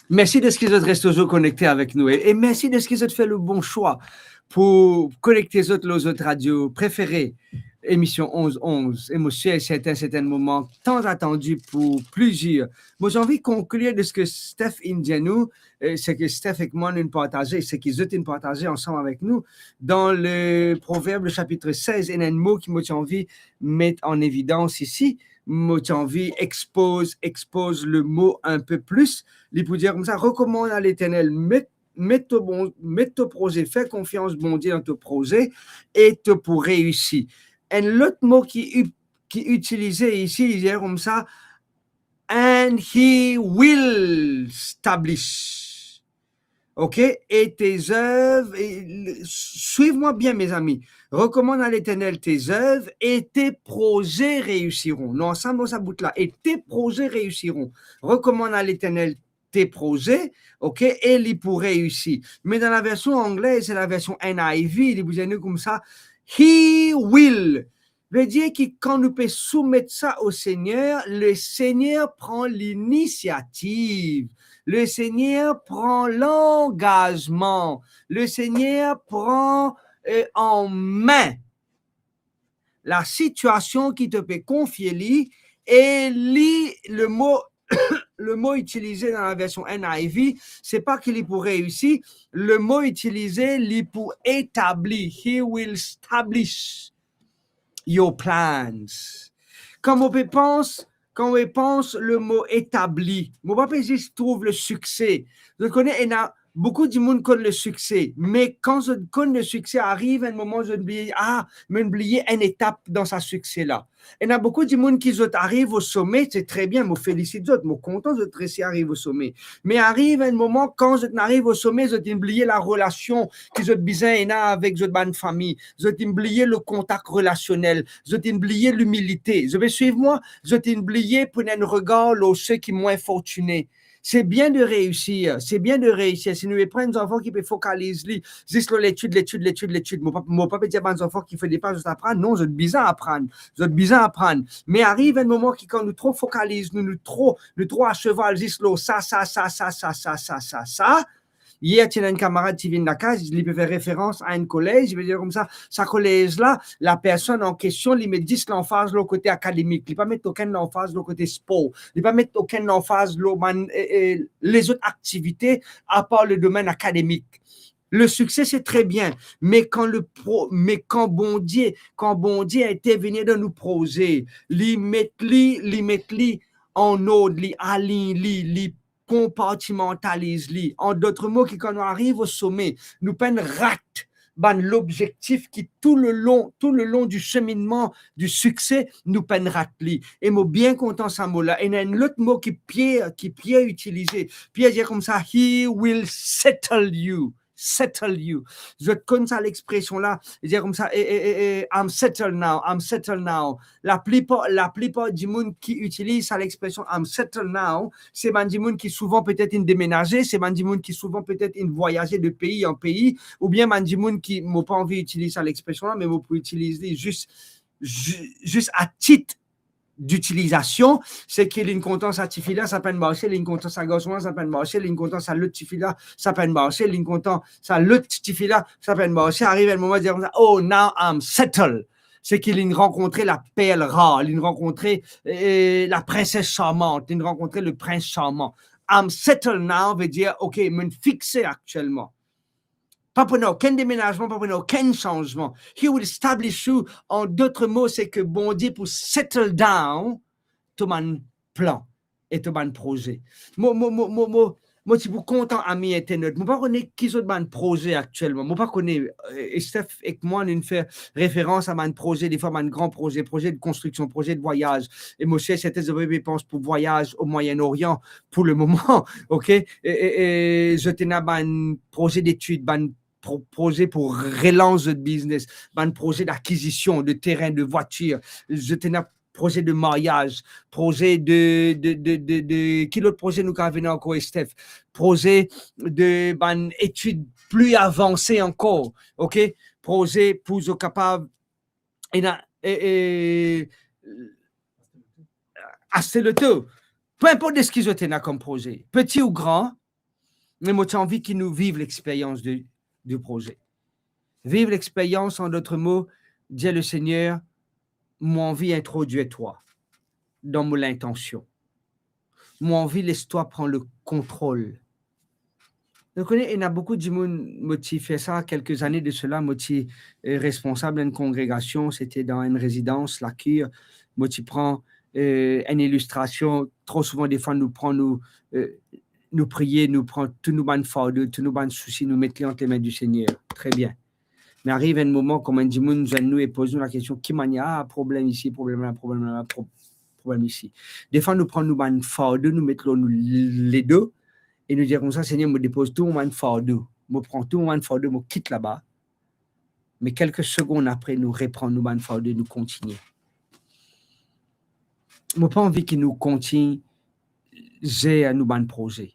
Mersi deski zot res touzour konekte avek nou e, e mersi deski zot fer le bon swa pou konekte zot lor zot radio prefere, emision onz onz. E mo sir e serten, se enn moman tan atandi pou plizier. Mo ti anvi konklir de seki Steph inn dir nou, eh, seki Steph ek mwa nou inn partaze, seki zot inn partaze ansam avek nou dan le Proverb, le sapit sez, ena enn mo ki mo ti anvi met an evidans isi, mo ti anvi expoz, expoz le mo enn pe plis. Li pou dir koumsa, rekomann a Leternel, met, met to bon, met to proze, fer konfians Bondie dan to proze e to pou reisi. Enn lot mo ki, ki itilize isi, li dir koumsa, and he will establish. Ok? Et tes œuvres, et le, suiv mwa bien, mezami. Rekomann a Leternel tes œuvres et tes projets réussiront. Nou ansam dan sa bout la, et tes projets réussiront. Rekomann a Leternel tes projets, ok, e li pou reisi. Me dan laversion angle, se laversion N I V, li pou dir nou koumsa, he will. Ve dir ki kan nou pe soumet sa o Segner, le Segner pran linisiativ, le Segner pran langazman, le Segner pran, eh, an me lasitiasion ki to pe konfie li, e li, le mo, le mo itilize dan laversion N I V, se pa ki li pou reisi, le mo itilize, li pou etabli, he will establish your plans. Kan mo pe pans, kan mo pe pans le mo etabli, mo pa pe zis trouv le sikse. Zot kone, ena boukou dimoun konn le sikse, me kan zot konn le sikse, ariv enn moman zot bliye, ah, mo bliye enn etap dan sa sikse la. Ena boukou dimoun ki zot ariv o some, se tre bien, mo felisit zot, mo kontan zot resi ariv o some. Me ariv enn moman, kan zot inn ariv o some, zot inn bliye larelasion ki zot bizin ena avek zot bann fami, zot inn bliye le kontak relasionel, zot inn bliye limilite. Zot pe swiv mwa? Zot inn bliye pou ena enn regar lor seki mwin fortine. Se bien de reisir, se bien de reisir. Si nou pe pran enn zanfan ki pe fokaliz li zis lor letid, letid, letid, letid, mo pa, mo pa pe dir bann zanfan ki fode pa zot aprann, non, zot bizin aprann, zot bizin aprann. Me ariv enn moman ki kan nou tro fokaliz, nou, nou tro, nou tro aseval zis lor sa, sa, sa, sa, sa, sa, sa, sa, sa. Yer ti ena enn kamarad ti vinn lakaz, li pe fer referans a enn kolez, li pe dir koumsa, sa kolez la, lapersonn an kestion, li met zis lanfaz lor kote akademik, li pa met okenn lanfaz lor kote spor, li pa met okenn lanfaz lor bann, eh, eh, lezot aktivite apar le domenn akademik. Le sikse, se tre bien, me kan le pro-, me kan Bondie, kan Bondie intervenir dan nou proze, li met li, li met li an ord, li align li, li konpartimantaliz li. An dot mo, ki kan nou ariv o some, nou pa'nn rat bann lobzektif ki tou le lon, tou le lon di seminnman di sikse, nou pa'nn rat li. E mo bien kontan sa mo la. Ena enn lot mo ki Pier, ki Pier itilize. Pier dir koumsa, he will settle you. Settle you. Zot konn sa lexpresion la, li dir koumsa, eh, eh, eh, eh, I'm settled now, I'm settled now. Laplipar, laplipar dimoun ki itiliz sa lexpresion I'm settled now, se bann dimoun ki souvan petet inn demenaze, se bann dimoun ki souvan petet inn vwayaze de pei an pei, oubien bann dimoun ki, mo pa anvi itiliz sa lexpresion la, me mo pou itiliz li zis, zi-, zis a tit ditilizasion, se ki linn kontan sa tifi la, sa pa'nn marse, linn kontan sa garson la, sa pa'nn marse, linn kontan sa lot tifi la, sa pa'nn marse, linn kontan sa lot tifi la, sa pa'nn marse. Ariv enn moman, dir koumsa, "Oh, now I'm settled." Se ki linn rankontre laperl rar, linn rankontre, eh, laprinsess sarmant, linn rankontre leprins sarman. I'm settled now ve dir, ok, mo'nn fikse aktielman. Pa pou ena okenn demenazman, pa pou ena okenn sanzman. He will establish you. An dot mo, se ki Bondie pou settle down to bann plan. e to bann proze. Mo, mo, mo, mo, mo, mo ti pou kontan ami internot. Mo pa kone ki zot bann proze aktielman. Mo pa kone, eh, Steph ek mwa, nou fer referans a bann proze, defwa bann gran proze, proze de konstriksion, proze de vwayaz. E mo sir serten zot pe pans pou vwayaz o Moyen Orient pou le moman, ok? E, e, e zot ena bann proze detid, bann pro-, proze pou relans zot biznes, bann proze dakizision de terin, de vwatir, zot ena proze de maryaz, proze de, de, de, de, de, ki lot proze nou kav ena ankor, Steph? Proze de bann etid pli avanse ankor, ok? Proze pou zot kapav ena, e, e, aste loto. Pe inport de ki zot ena kom proze, peti ou gran, me mo ti anvi ki nou viv lexperyans de, de proze. Viv lexperyans, an dot mo, dir le Segner, mo anvi introdwir twa dan mo lintansion. Mo anvi les twa pran le kontrol. Zot kone, ena boukou dimoun, mo ti fer sa kelke zane de sela, mo ti, eh, responsab enn kongregasion, sete dan enn rezidans, Lakir. Mo ti pran, eh, enn ilistrasion, tro souvan, defwa, nou pran nou, eh, nou priye, nou pran tou nou bann fardo, tou nou bann sousi, nou met li ant lame di Segner. Tre bien. Me ariv enn moman, kouma enn dimoun zwenn nou e poz nou lakestion, ki manier, ah, problem isi, problem la, problem la, pro-, problem isi. Defwa, nou pran nou bann fardo, nou met lor nou ledo, e nou dir koumsa, Segner, mo depoz tou mo bann fardo. Mo pran tou mo bann fardo, mo kit laba. Me kelke segonn apre, nou repran nou bann fardo, nou kontigne. Mo pa anvi ki nou kontign zer nou bann proze.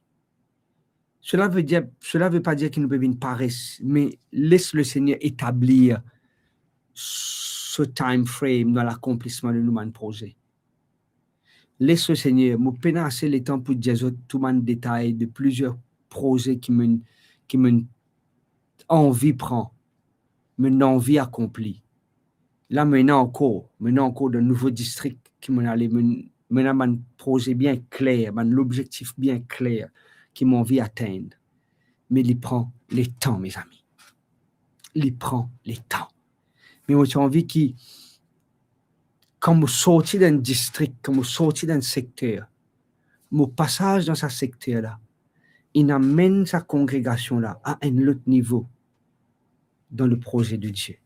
Sela ve dir, sela ve pa dir ki nou pe vinn pares, me les le Segner etablir so time frame dan lakonplisman de nou bann proze. Les le Segner, mo pena ase letan pou dir zot tou bann detay de plizier proze ki mo, ki mo anvi pran, mo anvi akonpli. La, mo ena ankor, mo ena ankor dan nouvo distrik ki mo ale, mo, mo ena bann proze bien kler, bann lobzektif bien kler ki mo anvi atenn. Me li pran letan, mezami. Li pran letan. Me mo ti anvi ki, kan mo sorti dan enn distrik, kan mo sorti dan enn sekter, mo pasaz dan sa sekter la, inn amenn sa kongregasion la a enn lot nivo dan le proze de Die.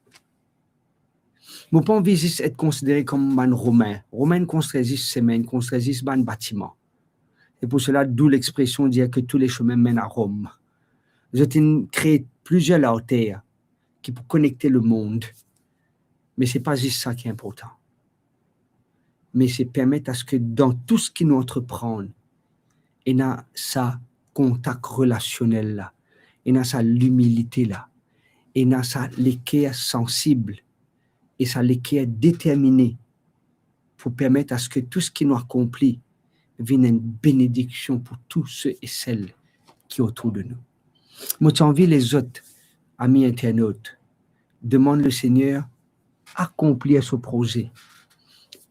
Mo pa anvi zis et konsidere kom bann Romin. Romin konstrir zis semin, konstrir zis bann batiman. E pou sela, d'où lexpresion dir ke tou le semin menn a Rom. Zot inn kree plizier larter ki pou konekte lemond. Me se pa zis sa ki inportan. Me se permet aske dan tou seki nou antreprann, ena sa kontak relasionel la, ena sa limilite la, ena sa leker sansib e sa leker determine pou permet aske tou seki nou akonpli vinn enn benediksion pou tou se e sel ki otour de nou. Mo ti anvi lezot, ami internaut, demann le Segner akonplir so proze.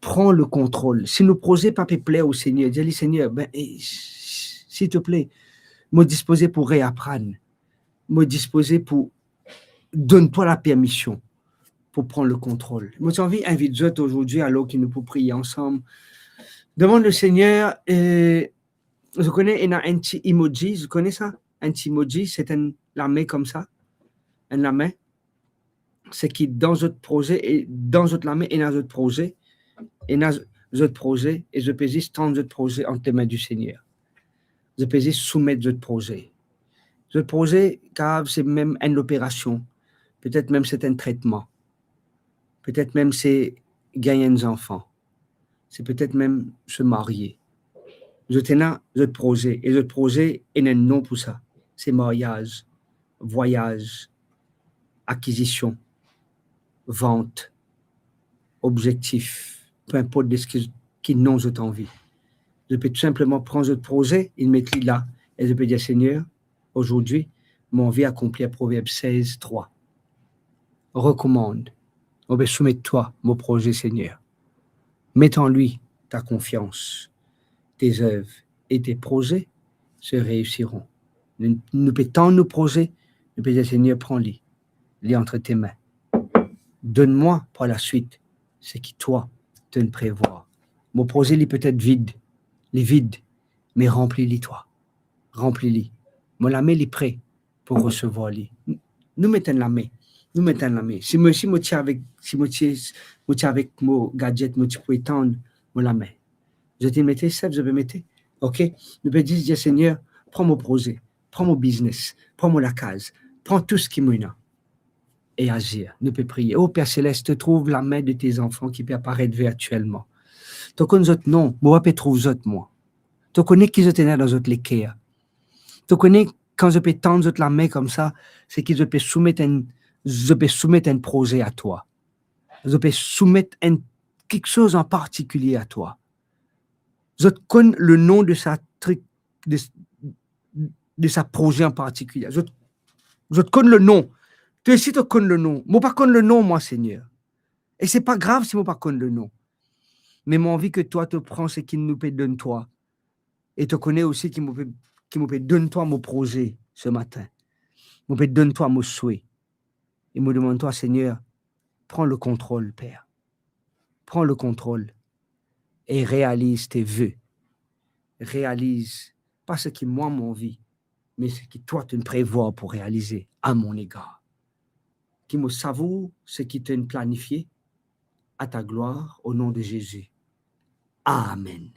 Pran le kontrol. Si nou proze pa pe pler o Segner, dir li, Segner, ben, eh, silteple, mo dispoze pou reaprann. Mo dispoze pou donn twa lapermision pou pran le kontrol. Mo ti anvi invit zot ozordi, alor ki nou pou priye ansam, demann le Segner, eh, zot kone, ena enn ti emoji, zot kone sa? Enn ti emoji, se enn lame koumsa, enn lame. Seki dan zot proze, e dan zot lame ena zot proze, ena z-, zot proze, e zot pe zis tann zot proze ant lame di Segner. Zot pe zis soumet zot proze. Zot proze kapav se mem enn loperasion, petet mem se enn tretman, petet mem se gagn enn zanfan, se petet mem se marye. Zot ena zot proze, e zot proze ena enn non pou sa. Se maryaz, vwayaz, akizision, vant, obzektif, pe inport de ki, ki non zot anvi. Zot pe tou sinpleman pran zot proze, inn met li la, e zot pe dir, Segner, ozordi, mo anvi akonplir Proverb sez trwa. Rekomann, mo pe soumet twa mo proze, Segner. Met an li ta konfians. Tes œuvres et tes projets se réussiront. Nou, nou pe tann nou proze, nou pe dir, Segner, pran li, li entre tes mains. Donn mwa par la suite seki twa to'nn prevwar. Mo proze li petet vid, li vid, Me ranpli li twa. Ranpli li. Mo lame li pre pou resevwar li. Nou met enn lame. Nou met enn lame. Si mo, si mo ti avek, si mo ti, mo ti avek mo gadget, mo ti pou tann mo lame. Zot inn mete, sef, zot pe mete. Ok? Nou pe dir, dir, Segner, pran mo proze, pran mo biznes, pran mo lakaz, pran tou seki mo ena. E azir, nou pe priye. O Per Selest, to trouv lame de tes enfants ki pe aparet virtielman. To konn zot non, mo pa pe trouv zot, mwa. To kone ki zot ena dan zot leker. To kone kan zot pe tann zot lame koumsa, se ki zot pe soumet enn, zot pe soumet enn proze a twa. Zot pe soumet enn kiksoz an partikilie a twa. Zot konn le nom de sa trik, de, de sa proze an partikilie. Zot, zot konn le nom. To osi to konn le nom. Mo pa konn le nom, mwa, Segner. E se pa grav si mo pa konn le nom. Me mo anvi ki twa to pran seki nou pe donn twa. E to kone osi ki mo pe, ki mo pe donn twa mo proze se matin. Mo pe donn twa mo swe. E mo demann twa, Segner, pran le kontrol, Per. Pran le kontrol e realiz tes voeux. Realiz pa seki mwa mo anvi, me seki twa to inn prevwar pou realize a mon egar. Ki mo savour seki to inn planifie, a ta glwar, o non de Zezi. Amen.